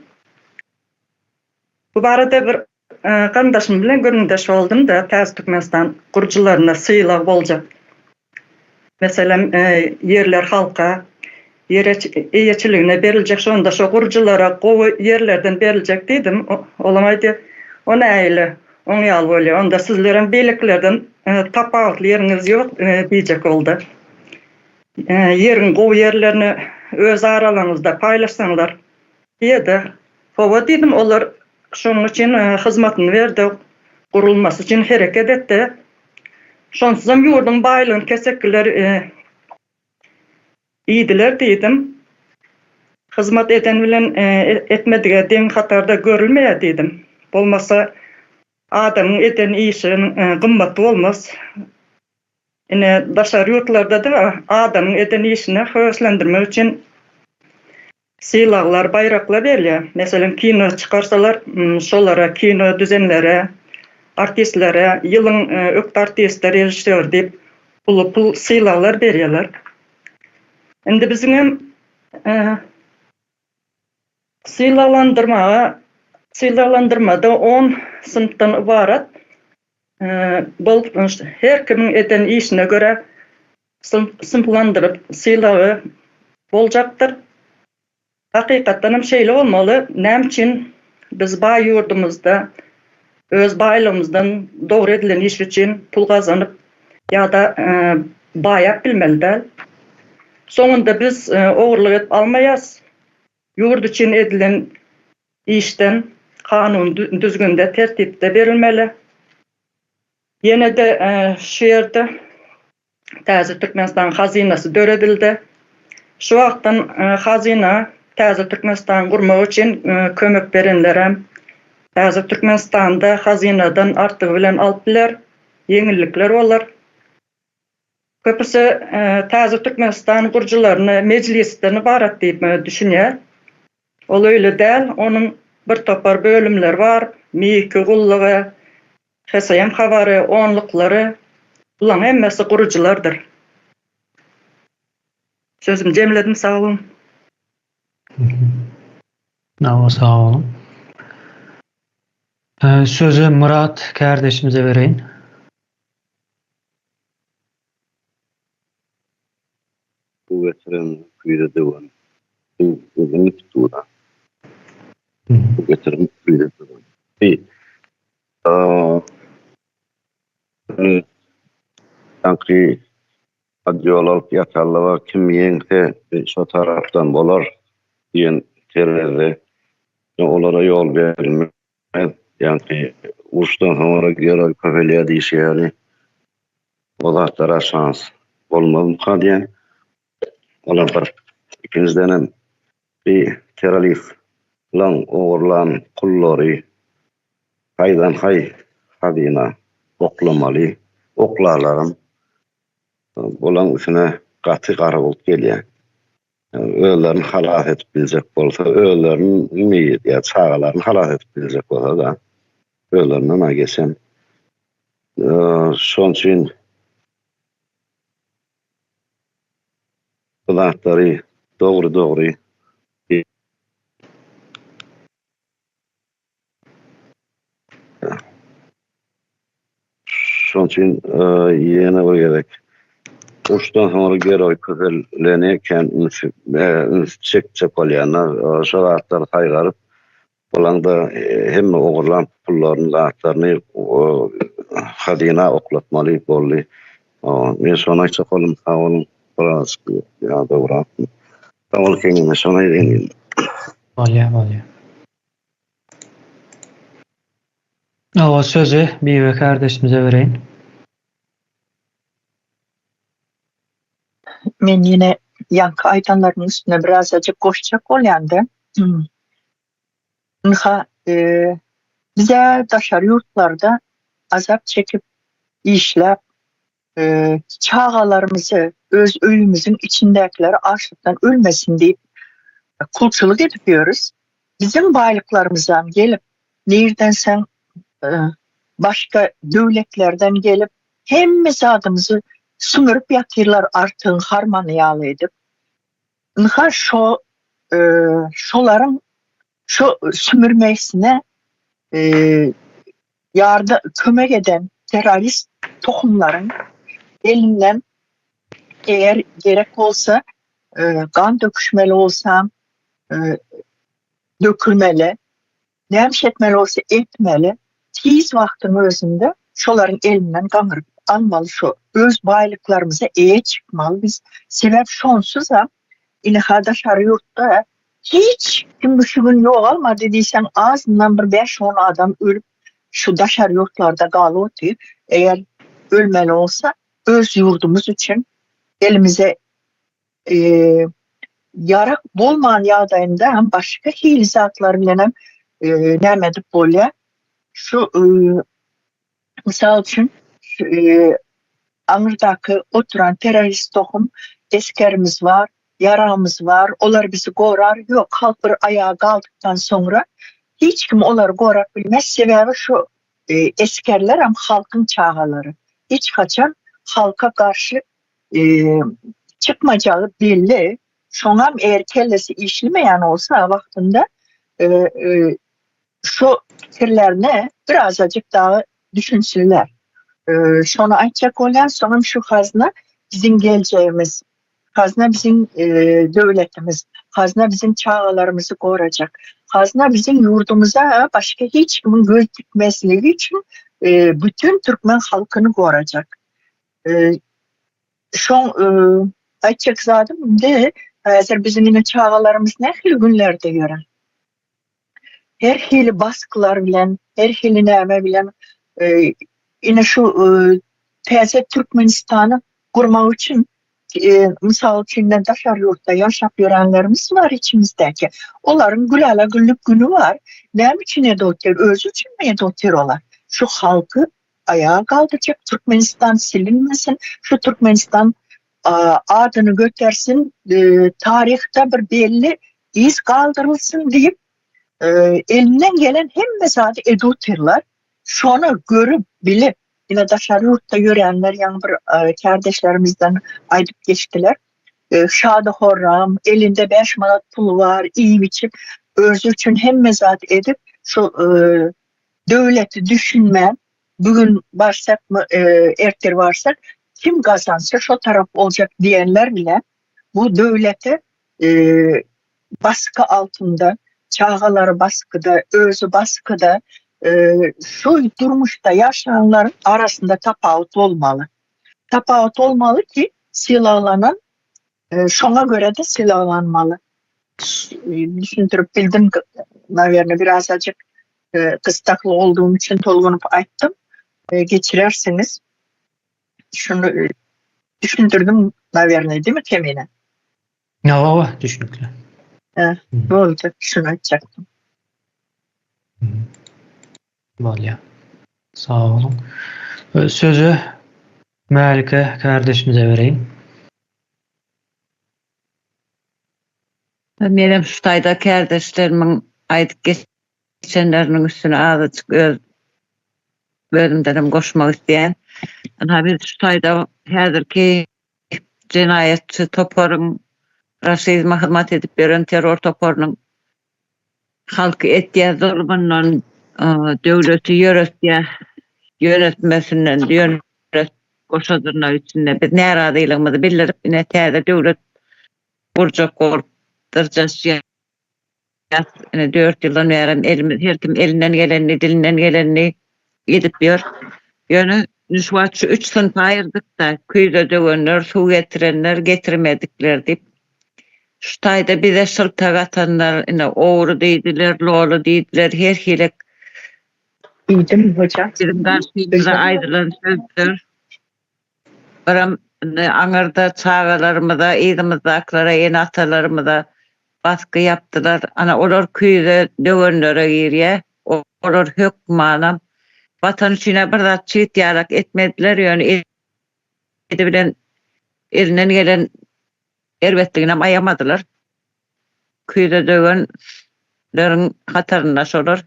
Bu barada bir garyndaşym bilen gürrüňdeş boldum-da, täze Türkmenistan gurujylaryna sylag boljak. Meselem, ýerler halka, ýer eýeçiligine beriljek, şonda şo gurujylara gowy ýerlerden beriljek diýdim. Olam aýdýar, O nähili, oň ýaly bolýar, onda sizlerem beýlekilerden tapawutly ýeriňiz ýok diýjek boldy. Ýeriň gowy ýerlerini öz aralaryňyzda paýlaşsaňlar diýdi. Hawa diýdim, olar şonuň üçin hyzmatyny berdi, gurulmasy üçin hereket etdi. Şonsuzam ýurduň baýlygyny kesekgiler iýdiler diýdim. Hyzmat eden bilen etmedige deň hatarda görülmeýär diýdim. Bolmasa adamyň eden işiniň gymmaty bolmaz. Ine, daşary ýurtlarda-da adamyň eden işini höweslendirmek üçin Sylaglar, baýraklar berilýär. Meselem, kino çykarsalar, şolara, kino düzenlere, artistlere ýylyň ökde artisti, režissýory diýip, uly pul sylaglar berýärler. Indi biziňem sylaglandyrmaga, sylaglandyrmada on synpdan ybarat. Bolup her kimiň eden işine görä synplandyryp sylagy boljakdyr. Hakykatdan hem şeýle bolmaly. Näme üçin biz baý ýurdumyzda öz baýlygymyzdan dogry edilen iş üçin pul gazanyp ýa-da baýap bilmeli däl? Soňunda biz ogurlyk edip almaýas. Ýurt üçin edilen işden kanun düzgünde, tertipde berilmeli. Ýene-de şu ýerde Täze Türkmenistan hazynasy döredildi. Şu wagtdan hazyna Täze Türkmenistany gurmak üçin kömek berenlerem Täze Türkmenistanda hazynadan artygy bilen alyp biler, ýeňillikler bolar. Köpüsi Täze Türkmenistan gurujylaryny mejlisden ybarat diýip düşünýär. Ol öýle däl, onuň bir topar bölümleri bar, MİK-i gullugy, HSM habary, onluklary, bulaň hemmesi gurujylardyr. Sözümi jemledim, sag boluň. Sag boluň. Sözi Myrat kärdeşimize bereýin. Suw getiren küýze döwen. Suw uzyn tutura. Suw getiren küýze döwen. Sanki ýol alyp ýatanlyga kim ýeňse şo tarapdan bolar diýen terezde olara ýol berilmez. Ýaňky uruşdan soňra geroý köpelýär diýşi ýaly o zatlara şans bolmazmyka diýen. Olar bir. Ikinjidenem bi terroristlaň ogurlan pullary haýdan haý hazyna oklamaly, oklarlaram bolaň üstüne gaty gara bulut gelýär. Özlerini halas edip biljek bolsa, özlerini ýa çagalaryny halas edip biljek bolsa-da, özlerinden-ä geçen. Şonuň üçin bu zatlary dogry-dogry Şonuň üçin ýene bir gezek uruşdan soňra geroý köpeleni eken üns çekjek bolýanlar şo zatlary saýgaryp bulaňda hemme ogurlan pullaryny zatlaryny hazyna oklatmaly boldy. Men şony aýtjak boldum sag boluň birazajyk ýadawrak. Sag bol Kemine şony aýdaýyn. Bolýa bolýa. Hawa sözi Bibi kardeşimize bereýin. Men ýene ýaňky aýdanlarymyň üstüne birazajyk goşjak bolýan-da. Ynha, biz-ä daşary ýurtlarda azap çekip işläp, çagalarymyzy öz öýümiziň içindäkileri açlykdan ölmesin diýip kulçulyk edip ýörüs. Biziň baýlyklarymyzam gelip, nirdenseň başga döwletlerden gelip hemme zadymyzy sümürip ýatyrlar artygyň harmany ýaly edip. Ynha şo şolaryň şo sümürmesine ýarda kömek eden terrorist tohumlaryň elinden eger gerek bolsa gan döküşmeli bolsam dökülmeli, näme iş etmeli bolsa etmeli, tiz wagtyň özünde şolaryň elinden gaňryp almaly şo öz baýlyklarymyza eýe çykmaly biz sebäp şonsuzam ine-ha daşary ýurtda Hiç kim şu gün ýogalmady diýseň azyndan bir bäş-on adam ölüp şu daşary ýurtlarda galyp otyr. Eger ölmeli bolsa öz ýurdumyz üçin elimize ýarak bolman ýagdaýynda hem başga hili zatlar bilenem näme edip bolýar. Şu Mysal üçin, aňyrdaky oturan terrorist tohum esgerimiz bar, ýaragymyz bar, olar bizi gorar, ýok, halk bir aýaga galdykdan soňra hiç kim olary gorap bilmez, sebäbi şu esgerlerem halkyň çagalary, hiç haçan halka garşy çykmajagy belli, şoňam eger kellesi işlemeýän bolsa wagtynda Şu pikirlerine birazajyk dagy düşünsinler. Şony aýtjak bolýan, soňam şu hazyna biziň geljegimiz. Hazyna biziň döwletimiz. Hazyna biziň çagalarymyzy gorajak. Hazyna biziň ýurdumyza başga hiç kimiň göz dikmezligi üçin bütin türkmen halkyny gorajak. Şoň aýtjak zadym indi häzir biziň ine çagalarymyz nähili günlerde ýören. Her hili baskylar bilen, her hili näme bilen ine şu täze Türkmenistany gurmak üçin mysal üçin daşary ýurtda ýaşap ýörenlerimiz bar içimizdäki. Olaryň gülala güllük güni bar. Näme üçin edip otyr? Özi üçinmi edip otyr olar? Şu halky aýaga galdyrjak Türkmenistan silinmesin, şu Türkmenistan adyny götersin, taryhda bir belli yz galdyrylsyn diýip, elinden gelen hemme zady edip otyrlar. Şony görüp, bilip, ine daşary ýurtda ýörenler ýaňy bir kärdeşlerimizden aýdyp geçdiler. Şady-horram, elinde 5 manat puly bar, iýip-içip, özi üçin hemme zat edip, şu döwleti düşünmän, bu gün barsak, ertir barsak, kim gazansa şo tarap boljak diýenler bilen bu döwlete basky altynda, çagalary baskyda, özi baskyda, şu durmuşda ýaşanlaryň arasynda tapawut bolmaly. Tapawut bolmaly ki, sylaglanan şoňa görä-de sylaglanmaly. Düşündirip bildim, nawerno birazajyk gysdakly olduğum üçin tolgunyp aýtdym. Geçirersiňiz. Şuny düşündirdim, nawerno, değil mi Kemine? Hawa, düşünikli. Boldy, şuny aýtjakdym. Bolýar. Sag boluň. Sözi Mälike kardeşimize bereýin. Menem şu taýda kärdeşlerimiň aýdyp geçenleriniň üstüne azajyk öz özümdenem goşmak isleýän. Ynha biz şu taýda häzirki jenaýatçy toparyň raşizme hyzmat edip ýören terror toparynyň halky etýän zulmundan, döwleti ýöretýän ýöretmesinden ýönet goşa dyrnak içinde biz närazylygymyzy bildirip ine täze döwlet gurjak bolup dyrjaşýas. Ine 4 ýyldan bärem elimiz her kim elinden gelenini, dilinden gelenini edip ýör. Ýöne şu wagt şu üç synpa aýyrdyk-da, küýze döwenler, suw getirenler, getirmedikler diýip. Şu taýda bize şyltak atanlar, ine ogry diýdiler, loly diýdiler, her hili Diýdim hojam. Biziň garşymyza aýdylan sözler. Biram indi aňyrda çagalarymyza, yzymyzdakylara, ene-atalarymyza basgy ýapdylar. Ana olar küýze döwenlere girýär. Olar hökmanam Watan üçin-ä bir zat çigit ýalak etmediler, ýöne edibilen elinden gelen erbetliginem aýamadylar. Küýze döwenleriň hatarynda şolar.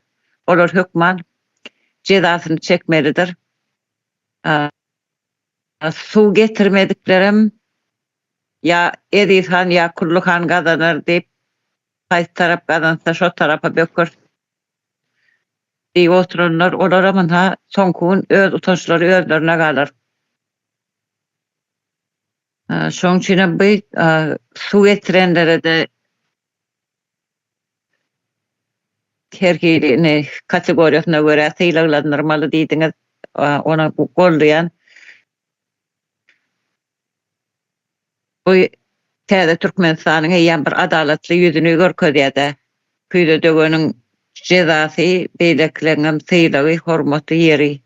Olar hökman jezasyny çekmelidir. Suw getirmediklerem ýa Eziz han ýa Kully han gazanar diýip, haýsy tarap gazansa şo tarapa böker diýip oturanlar, olaram ynha soňky gün öz utançlary özlerine galar. Şoň üçinem bu suw getirenlere-de her hili indi kategoriýasyna görä sylaglandyrmaly diýdiňiz. Ony goldaýan. Bu täze Türkmenistanyň eýýäm bir adalatly ýüzüni görkezýär-dä. Küýze döweniň jezasy, beýlekileňem sylagy, hormaty ýeri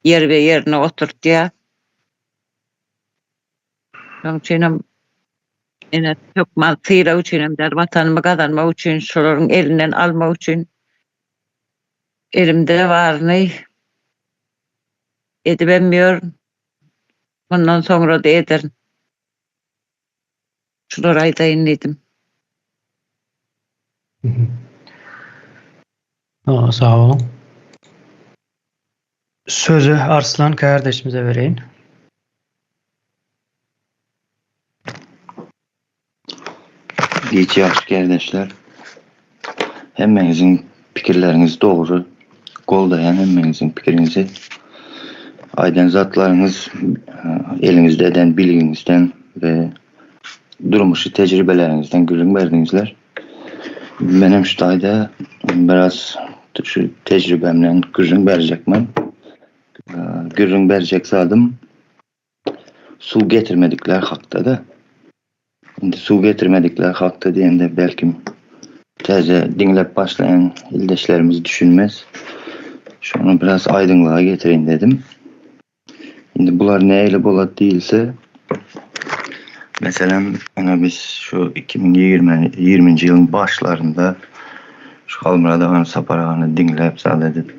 ýerbe-ýerine oturtýar. Şonuň üçinem ene hökman sylag üçinem däl, watanymy gazanmak üçin, şolaryň elinden almak üçin elimde baryny edibem ýörün. Mundan soňra-da ederin. Şulary aýdaýyn diýdim. Sag boluň. Sözi Arslan kardeşimize bereýin. Giç ýagşy kärdeşler. Hemmeňiziň pikirleriňiz dogry. Goldaýan hemmeňiziň pikiriňizi. Aýdan zatlaryňyz eliňizde eden bilgiňizden we durmuşy tejribeleriňizden gürrüň berdiňizler. Menem şu taýda biraz şu tejribemden gürrüň berjekmen. Gürrüň berjek zadym suw getirmedikler hakda-da. Indi suw getirmedikler hakda diýende belkim täze diňläp başlaýan ildeşlerimiz düşünmez. Şony biraz aýdyňlyga getireýin dedim. Indi bular nähili bolat diýilse, meselem, ine biz şu 2020 ýigriminji ýylyň başlarynda şu Halmyrat agany, Sapar agany diňläp zat edip,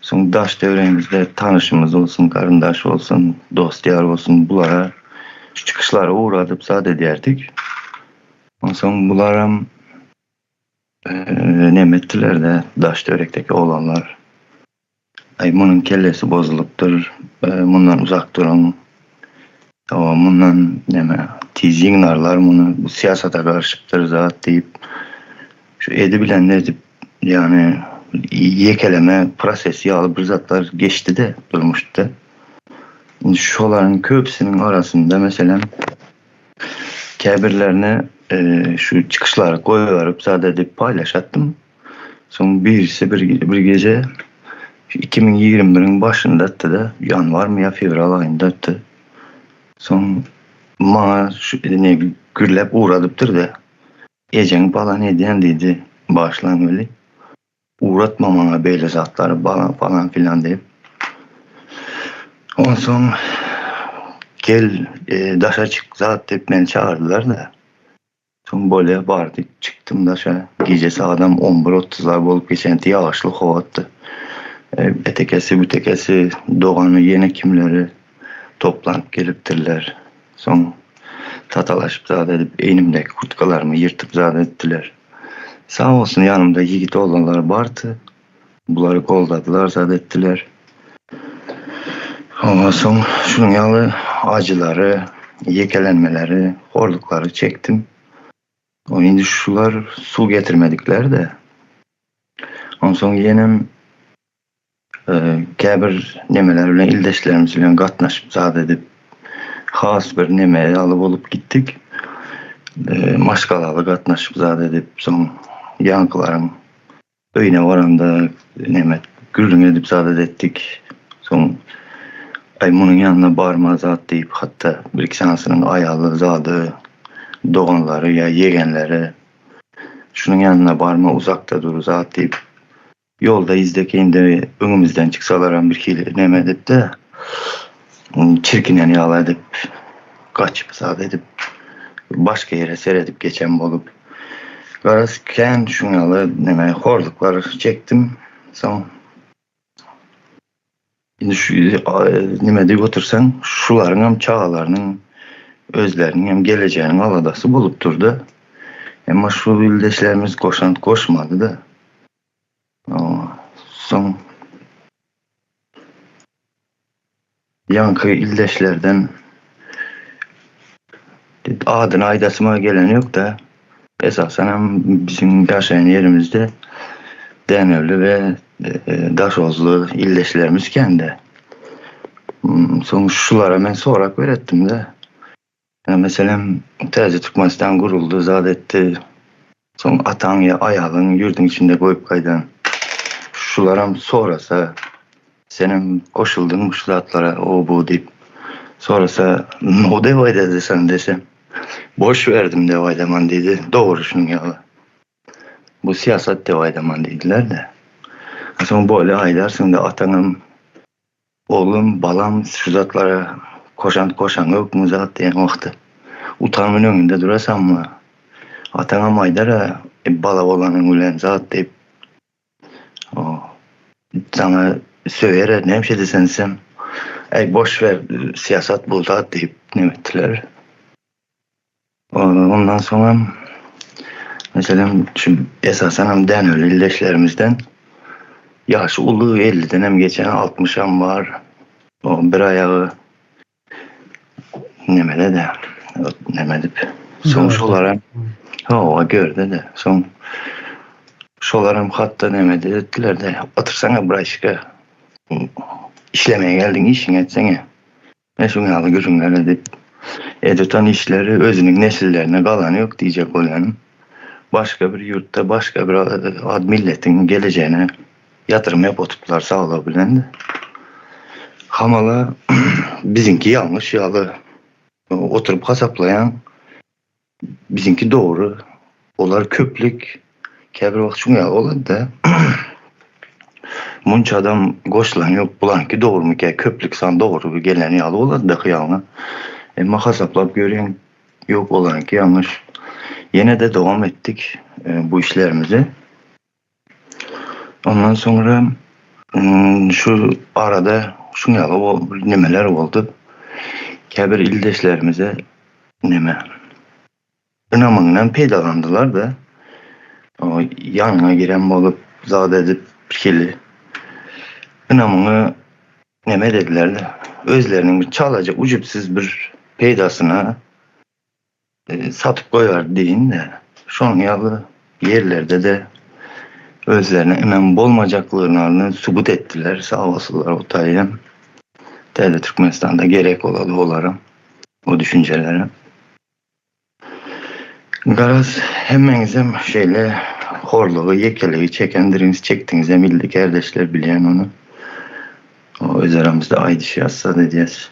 soň daş-töweregimizde tanyşymyz bolsun, garyndaş bolsun, dost-ýar bolsun bulara şu çykyşlary ugradyp zat edýärdik. Onsoň bularam neme etdiler-de, daş-töwerekdeki oglanlar. Aý munuň kellesi bozulypdyr, mundan uzak duruň. Hawa mundan neme tiz ýygnarlar muny, bu syýasata garyşypdyr zat diýip, şu edibilenini edip, ýagny ýekeleme prosesi ýaly bir zatlar geçdi-de durmuşda. Indi şolaryň köpüsiniň arasynda meselem käbirlerine şu çykyşlary goýberip zat edip paýlaşatdym. Soň birisi bir bir gije 2021-iň başynda etdi-de, ýanwarmy ýa fewral aýynda etdi. Soň maňa şu ne gürläp ugradypdyr-da. Ejeň balan edýän diýdi, başlan weli. Ugratma maňa beýle zatlary balan falan filan diýip. Onsoň gel e, daşa çyk zat diýip meni çagyrdylar-da. Soň bolýa bardy çykdym daşa. Gije sagadam on bir otuzlar bolup geçenti ýagyşly howatdy. Etekesi bütekesi dogany ýene kimleri toplanyp gelipdirler. Soň satalaşyp zat edip egnimdäki kurtkalarymy ýyrtyp zat etdiler. Sag bolsun ýanymda ýigit oglanlar bardy. Bulary goldadylar zat etdiler. Ondan soň şunuň ýaly ajylary, ýekelenmeleri, horluklary çekdim. O indi şular suw getirmedikler-de. Onsoň ýenem käbir nemeler bilen ildeşlerimiz bilen gatnaşyp zat edip has bir neme ýaly bolup gitdik. Maşgalaly gatnaşyp zat edip soň ýaňkylaryň Öýüne baranda neme gürrüň edip zat etdik. Soň aý munuň ýanyna barma zat diýip hatda bir iki sanysynyň aýaly zady doganlary ýa ýegenleri şunuň ýanyna barma uzakda dur zat diýip ýolda yzda indi öňümizden çyksalaram bir hili neme edip-de çirkinen ýaly edip gaçyp zat edip başga ýere seredip geçen bolup Garaz kän şuň ýaly neme horluklar çekdim. Soň indi şu neme diýip otursaň şularyň hem çagalarynyň özleriniň hem gelejeginiň aladasy bolup durdy. Emma şu ildeşlerimiz goşant goşmady-da. Soň Ýaňky ildeşlerden adyny aýdasyma gelen ýok-da. Esasanam biziň ýaşaýan ýerimizde Dänewli we Daşoguzly ildeşlerimiz kän-de. Soň şulara men sorap beretdim-de. Meselem, täze Türkmenistan guruldy, zat etdi. Soň ataň ýa aýalyň ýurduň içinde goýup gaýdan. Şularam sorasa, senem goşuldyňmy şu zatlara, o bu diýip sorasa, no dep aýdady sen desem, boş berdim dep aýdaman diýdi. Dogry şunuň ýaly. Bu syýasat dep aýdaman diýdiler-de. Soň bolýa aýdarsyň-da ataňam Oglum, balam şu zatlara koşant goşaňokmy zat diýen wagty utanmyn öňünde durasammy? Ataňam aýdara bala bolanyň bilen zat diýip saňa söýere näme diýsen diýsem äý boş ber syýasat bu zat diýip neme etdiler. Ondan soňam meselem şu esasanam dänewli ildeşlerimizden ýaşy uly ellidenem geçen altmyşam bar. O bir aýagy nemede-de neme edip soň şolaram hawa görde-de soň şolaram hatda neme etdiler-de otursaňa braçka. Işlemeye geldiň işiňi etseňe. Men şuň ýaly gürrüňler edip edetan işleri özüniň nesillerine galany ýok diýjek bolýanym. Başga bir ýurtda başga bir ad milletiň gelejegine ýatyrym ýap otupdylar saglygy bilen-de. Hamala biziňki ýalňyş ýaly oturyp hasaplaýaň. Biziňki dogry. Olar köplük. Käbir wagt şuň ýaly bolady-da. Munça adam goşulan ýok. Bulaňky dogrumyka? Köplük san dogry gelen ýaly bolady-da hyýalyňa. Emma hasaplap görýäň, ýok olaryňky ýalňyş. Ýene-de dowam etdik bu işlerimizi. Ondan soňra şu arada şuň ýaly nimeler boldy. Käbir ildeşlerimize neme ynamyňdan peýdalandylar-da. Ýanyňa giren bolup, zat edip birhili ynamyňy neme dediler-de. Özleriniň bir çalaja ujypsyz bir peýdasyna satyp goýardy diýin-de, şonuň ýaly ýerlerde-de özlerine ynam bolmajaklygyny subut etdiler. Sag bolsunlar o taýdan. Täze Türkmenistanda gerek bolady olaram, o düşünjelerem. Garaz, hemmeňizem şeýle horlugy, ýekeligi çekendiriňiz, çekdiňizem ildi kärdeşler bilýän ony. Öz aramyzda aýdyşýas, zat edýäs.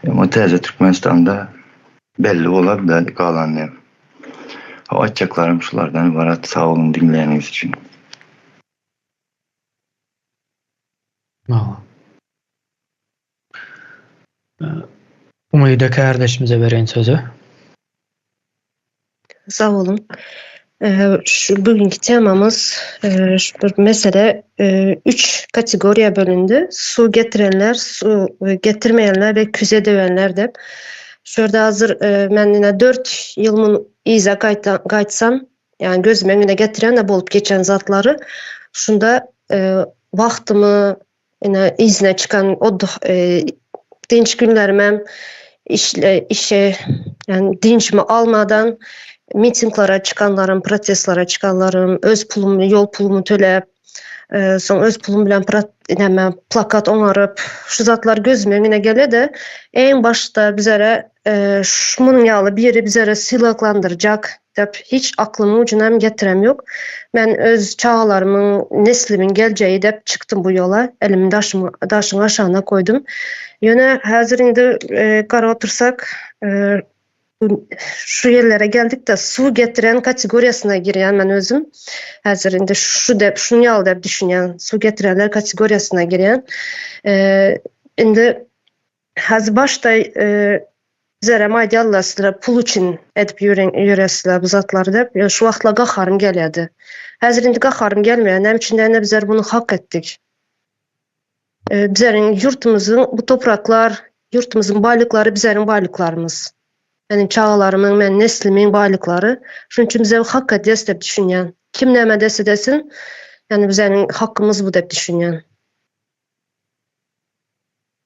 Emma täze Türkmenistanda belli bolar da galan nem. Aýtjaklarym şulardan ybarat sag boluň diňläniňiz üçin. Umyda kärdeşimize bereýin sözi. Sag boluň. Şu bugünkü temamyz şu bir mesele üç kategoriýa bölündi. Su getirenler, su getirmeýänler we küze döwenler dep. Şu ýerde hazır men ine 4 ýyl mun yza gaýtsam, ýagny gözüme öňüne getiren bolup geçen zatlary şunda wagtymy ine yzyna çykan dynç günlerimem işle işe yani dynçmy almadan mitinglara çykanlarym, protestlere çykanlarym, öz pulumy, ýol pulumy töläp, soň öz pulum bilen näme plakat oňaryp, şu zatlar gözüme öňüne gelede, eň başda bizlere şunuň ýaly biri bizlere sylaglandyrjak diýip hiç aklymyň ujuna hem getirem ýok. Men öz çagalarymyň, neslimiň geljegi diýip çykdym bu ýola. Elimi daşyň daşyň aşagyna koýdum. Ýöne häzir indi gara otursak, şu ýerlere geldik-de, suw getiren kategoriýasyna girýän men özüm. Häzir indi şu dep, şuny ýaly dep düşünýän. Suw getirenler kategoriýasyna girýän. Indi häzir başda Bizlerem aýdýarlar sizler pul üçin edip ýöresizler bu zatlary diýip. Ýöne şu wagtlar gaharym gelýärdi. Häzir indi gaharym gelmeýär. Näme üçin diýende bizler muny hak etdik. Bizleriň ýurtumyzyň bu topraklar, ýurtumyzyň baýlyklary bizleriň baýlyklarymyz. Meniň çagalarymyň, meniň neslimiň baýlyklary. Şunuň üçin bizler hak edýäs diýip düşünýän. Kim näme dese desin, ýagny bizleriň hakymyz bu diýip düşünýän.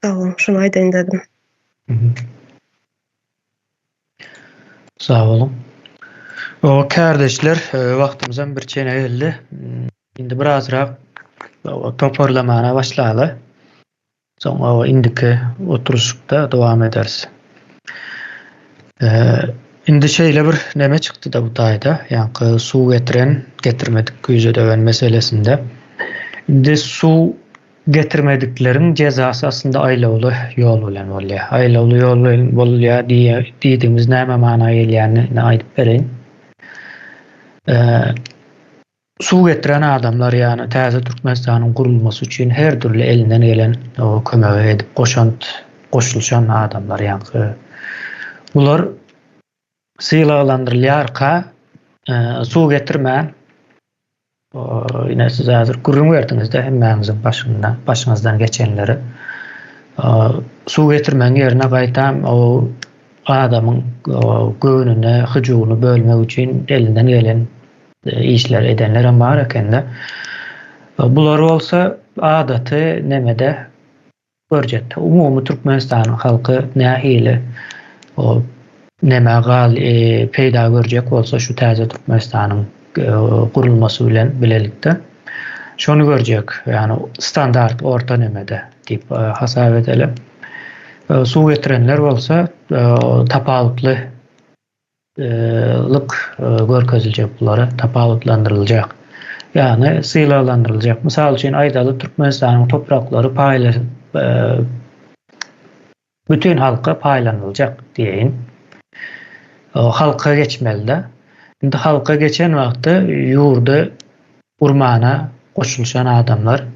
Sag boluň, şuny aýdaýyn dedim. Sag boluň. O kärdeşler, e, wagtymyzam bir çene geldi. Indi birazrak toparlamana başlaly. Soň o indiki oturyşykda dowam ederis. E, indi şeýle bir neme çykdy-da bu taýda, ýaňky suw getiren, getirmedik güýje döwen meselesinde. Indi suw Getirmedikleriň jezasy aslynda aýlawly ýol bilen bolýar. Aýlawly ýol bilen bolýar diýdigimiz näme mana gelýänini aýdyp bereýin. Suw getiren adamlar, ýagny täze Türkmenistanyň gurulmasy üçin her dürli elinden gelen kömegi edip goşant goşulyşan adamlar, ýagny bular sylaglandyrylýarka suw getirmän Ine siz häzir gürrüň berdiňizde hemmäňiziň başynda başyňyzdan geçenleri. Suw getirmegiň ýerine gaýtam o adamyň göwnüne hyjuwyny bölmek üçin elinden gelen işleri edenlerem bar ekende. Bular bolsa adaty nemede Görjekdi. Umumy Türkmenistanyň halky nähili o nämä gal peýda görjek bolsa şu täze Türkmenistanyň gurulmasy bilen bilelikde. Şony görjek, ýagny standart orta nemede diýip hasap edeli. Suw getirenler bolsa tapawutly lyk görkeziljek bulara tapawutlandyryljak. Ýagny sylaglandyryljak. Mysal üçin aýdaly Türkmenistanyň topraklary paýla bütin halka paýlanyljak diýeýin. Halka geçmelide. Indi halka geçen wagtda ýurdy urmana goşulyşan adamlar,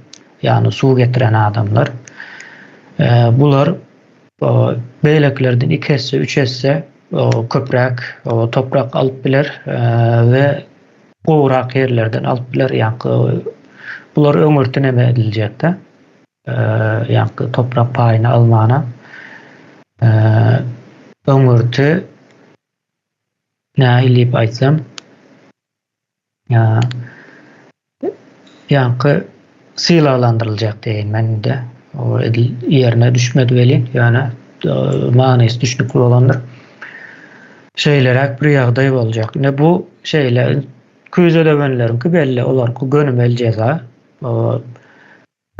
ýagny suw getiren adamlar bular beýlekilerden iki esse, üç esse köpräk toprak alyp biler we gowurak ýerlerden alyp biler. Ýaňky bular öňürti neme ediljekde. Ýaňky toprak paýyny almana öňürti nähili diýip aýtsam Ýaňky sylaglandyryljak diýeýin men indi. O edil ýerine düşmedi welin, ýöne manysy düşnükli bolandyr. Şeýleräk bir ýagdaý boljak. Ine bu şeýle küýze döwenleriňki belli, olaryňky gönümel jeza.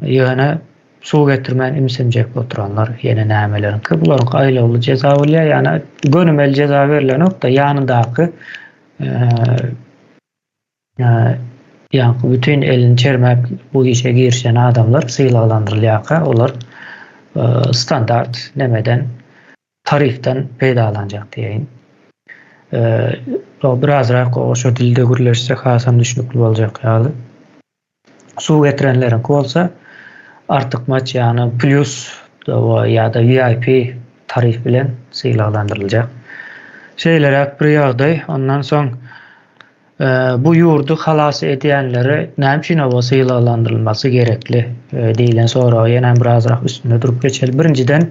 Ýöne suw getirmän imsinjek oturanlar ýene nämeleriňki, bularyňky aýlawly jeza bolýar. Ýagny gönümel jeza berlenok-da, ýanyndaky ýaňky bütin elini çermäp bu işe girişen adamlar sylaglandyrylýarka, olar standart nemeden, tarifden peýdalanjak diýeýin. Birazrak şo dilde gürleşsek hasam düşnükli boljak ýaly. Suw getirenleriňki bolsa artykmaç ýagny plýus ýa-da VIP tarif bilen sylaglandyryljak. Şeýleräk bir ýagdaý. Ondan soň bu ýurdy halas edýänleri näme üçin oba sylaglandyrylmasy gerekli diýlen soraga ýene birazrak üstünde durup geçeli. Birinjiden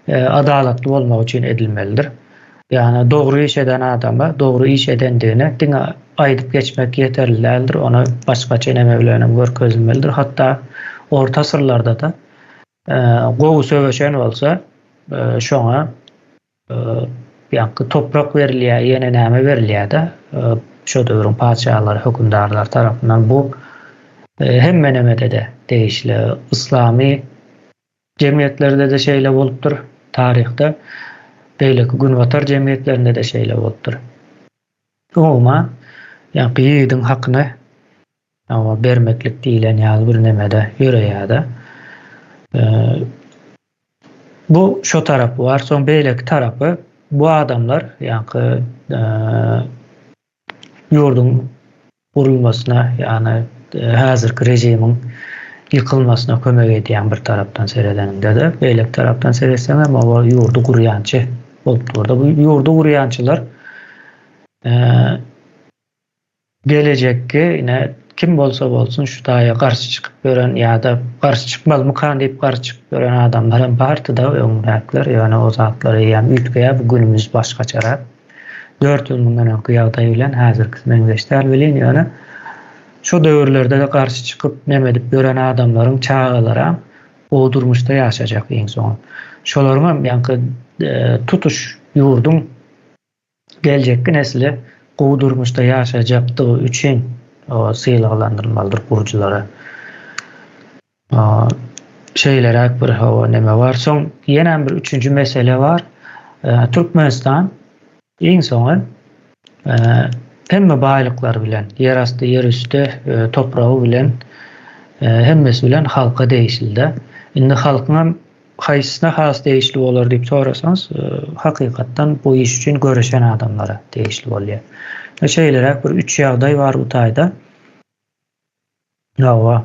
adalatly bolmak üçin edilmelidir. Ýagny dogry iş eden adama dogry iş edendigini diňe aýdyp geçmek ýeterli däldir, ony başgaça neme bilen hem görkezilmelidir. Hatda orta asyrlarda-da gowy söweşen bolsa şoňa ýaňky toprak berilýär, ýene näme berilýär-de, şo döwrüň patyşalary, hökümdarlary tarapyndan bu hemme nemede-de degişli. Yslamy Jemgyýetlerde-de şeýle bolupdyr, taryhda beýleki günbatar jemgyýetlerinde-de şeýle bolupdyr. Umuman, ýaňky ýigidiň hakyny bermeklik diýlen ýaly bir nemede ýöreýär-de. Bu şo tarapy bar. Soň beýleki tarapy bu adamlar ýaňky ýurduň gurulmasyna, ýagny häzirki režimiň ýykylmasyna kömek edýän bir tarapdan seredeniňde-de, beýleki tarapdan seretseň hem oba ýurdy gurýançy bolup durdy. Bu ýurdy gurýançylar gelejekki ine kim bolsa bolsun şu taýa garşy çykyp ýören ýa-da garşy çykmazmykan diýip garşy çykyp ýören adamlar hem bardy-da öňräkler, ýöne o zatlar eýýäm üýtgeýär, bu günümiz başgaçarak. 4 ýyl mundan öňki ýagdaý bilen häzirkisi meňzeş däl welin, ýöne şo döwürlerde-de garşy çykyp, neme edip ýören adamlaryň çagalaram gowy durmuşda ýaşajak iň soňy. Şolaryň hem ýaňky tutuş ýurduň geljekki nesli gowy durmuşda ýaşajakdygy üçin sylaglandyrylmalydyr gurujylara. Şeýleräk bir hawa neme bar. Soň ýene bir üçünji mesele bar. Türkmenistan iň soňy hemme baýlyklary bilen, ýerasty, ýerüsti topragy bilen hemmesi bilen halka degişli-de. Indi halkyň hem haýsysyna has degişli bolar diýip sorasaňyz, hakykatdan bu iş üçin göreşen adamlara degişli bolýar. Şeýleräk bir üç ýagdaý bar bu taýda. Hawa.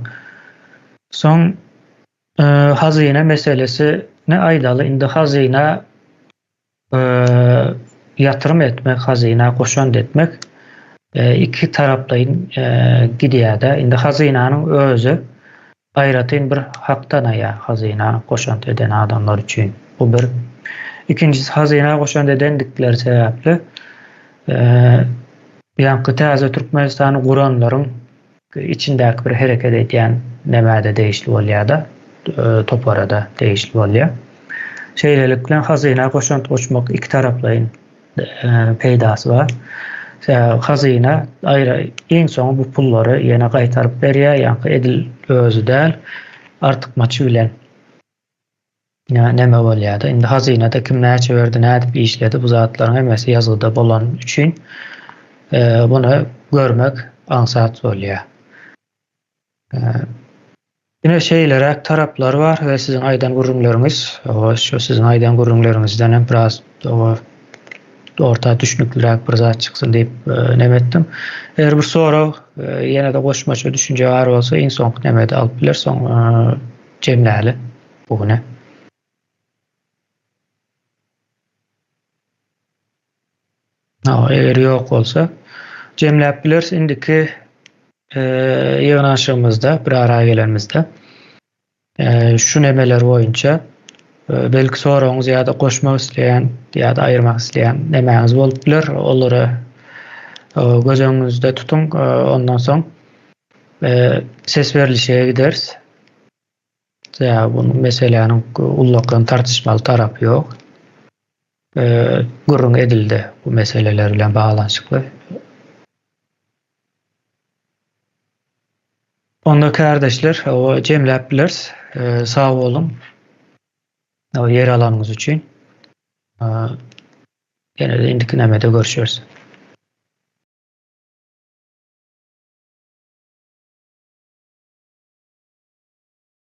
Soň hazyna meselesini aýdaly. Indi hazyna ýatyrym etmek, hazyna goşant etmek iki taraplaýyn gidýär-de. Indi hazynanyň özi aýratyn bir hak tanaýar hazyna goşant eden adamlar üçin. Bu bir. Ikinjisi hazyna goşant edendikleri sebäpli ýaňky täze Türkmenistany guranlaryň içindäki bir hereket edýän nämä-de degişli bolýar-da, topara-da degişli bolýar. Şeýlelik bilen hazyna goşant goşmak ikitaraplaýyn peýdasy bar. Sebäbi hazyna aýra iň soňy bu pullary ýene gaýtaryp berýär, ýaňky edil özi däl, artykmaçy bilen neme bolýar-da. Indi hazynada kim näçe berdi, nädip işledi bu zatlaryň hemmesi ýazgyda bolany üçin muny görmek aňsat bolýar. Ine şeýleräk taraplar bar we siziň aýdan gürrüňleriňiz, şu siziň aýdan gürrüňleriňizden hem biraz orta düşnükliräk bir zat çyksyn diýip neme etdim. Eger bir sorag, ýene-de goşmaça düşünje bar bolsa iň soňky nemede alyp bileris, soň jemläli bu güne. Eger ýok bolsa jemläp bileris indiki ýygnanyşygymyzda bir ara gelenimizde şu nemeler boýunça belki soragyňyz ýa-da goşmak isleýän ýa-da aýyrmak isleýän nemäňiz bolup biler olary göz öňüňizde tutuň ondan soň ses berlişige gideris. Sebäbi bu meseläniň ullakan tartyşmaly tarapy ýok. Gürrüň edildi bu meseleler bilen baglanyşykly. Onda kärdeşler, jemläp bileris. Sag boluň. Ýer alanyňyz üçin. Ýene-de indiki nämede görüşeris.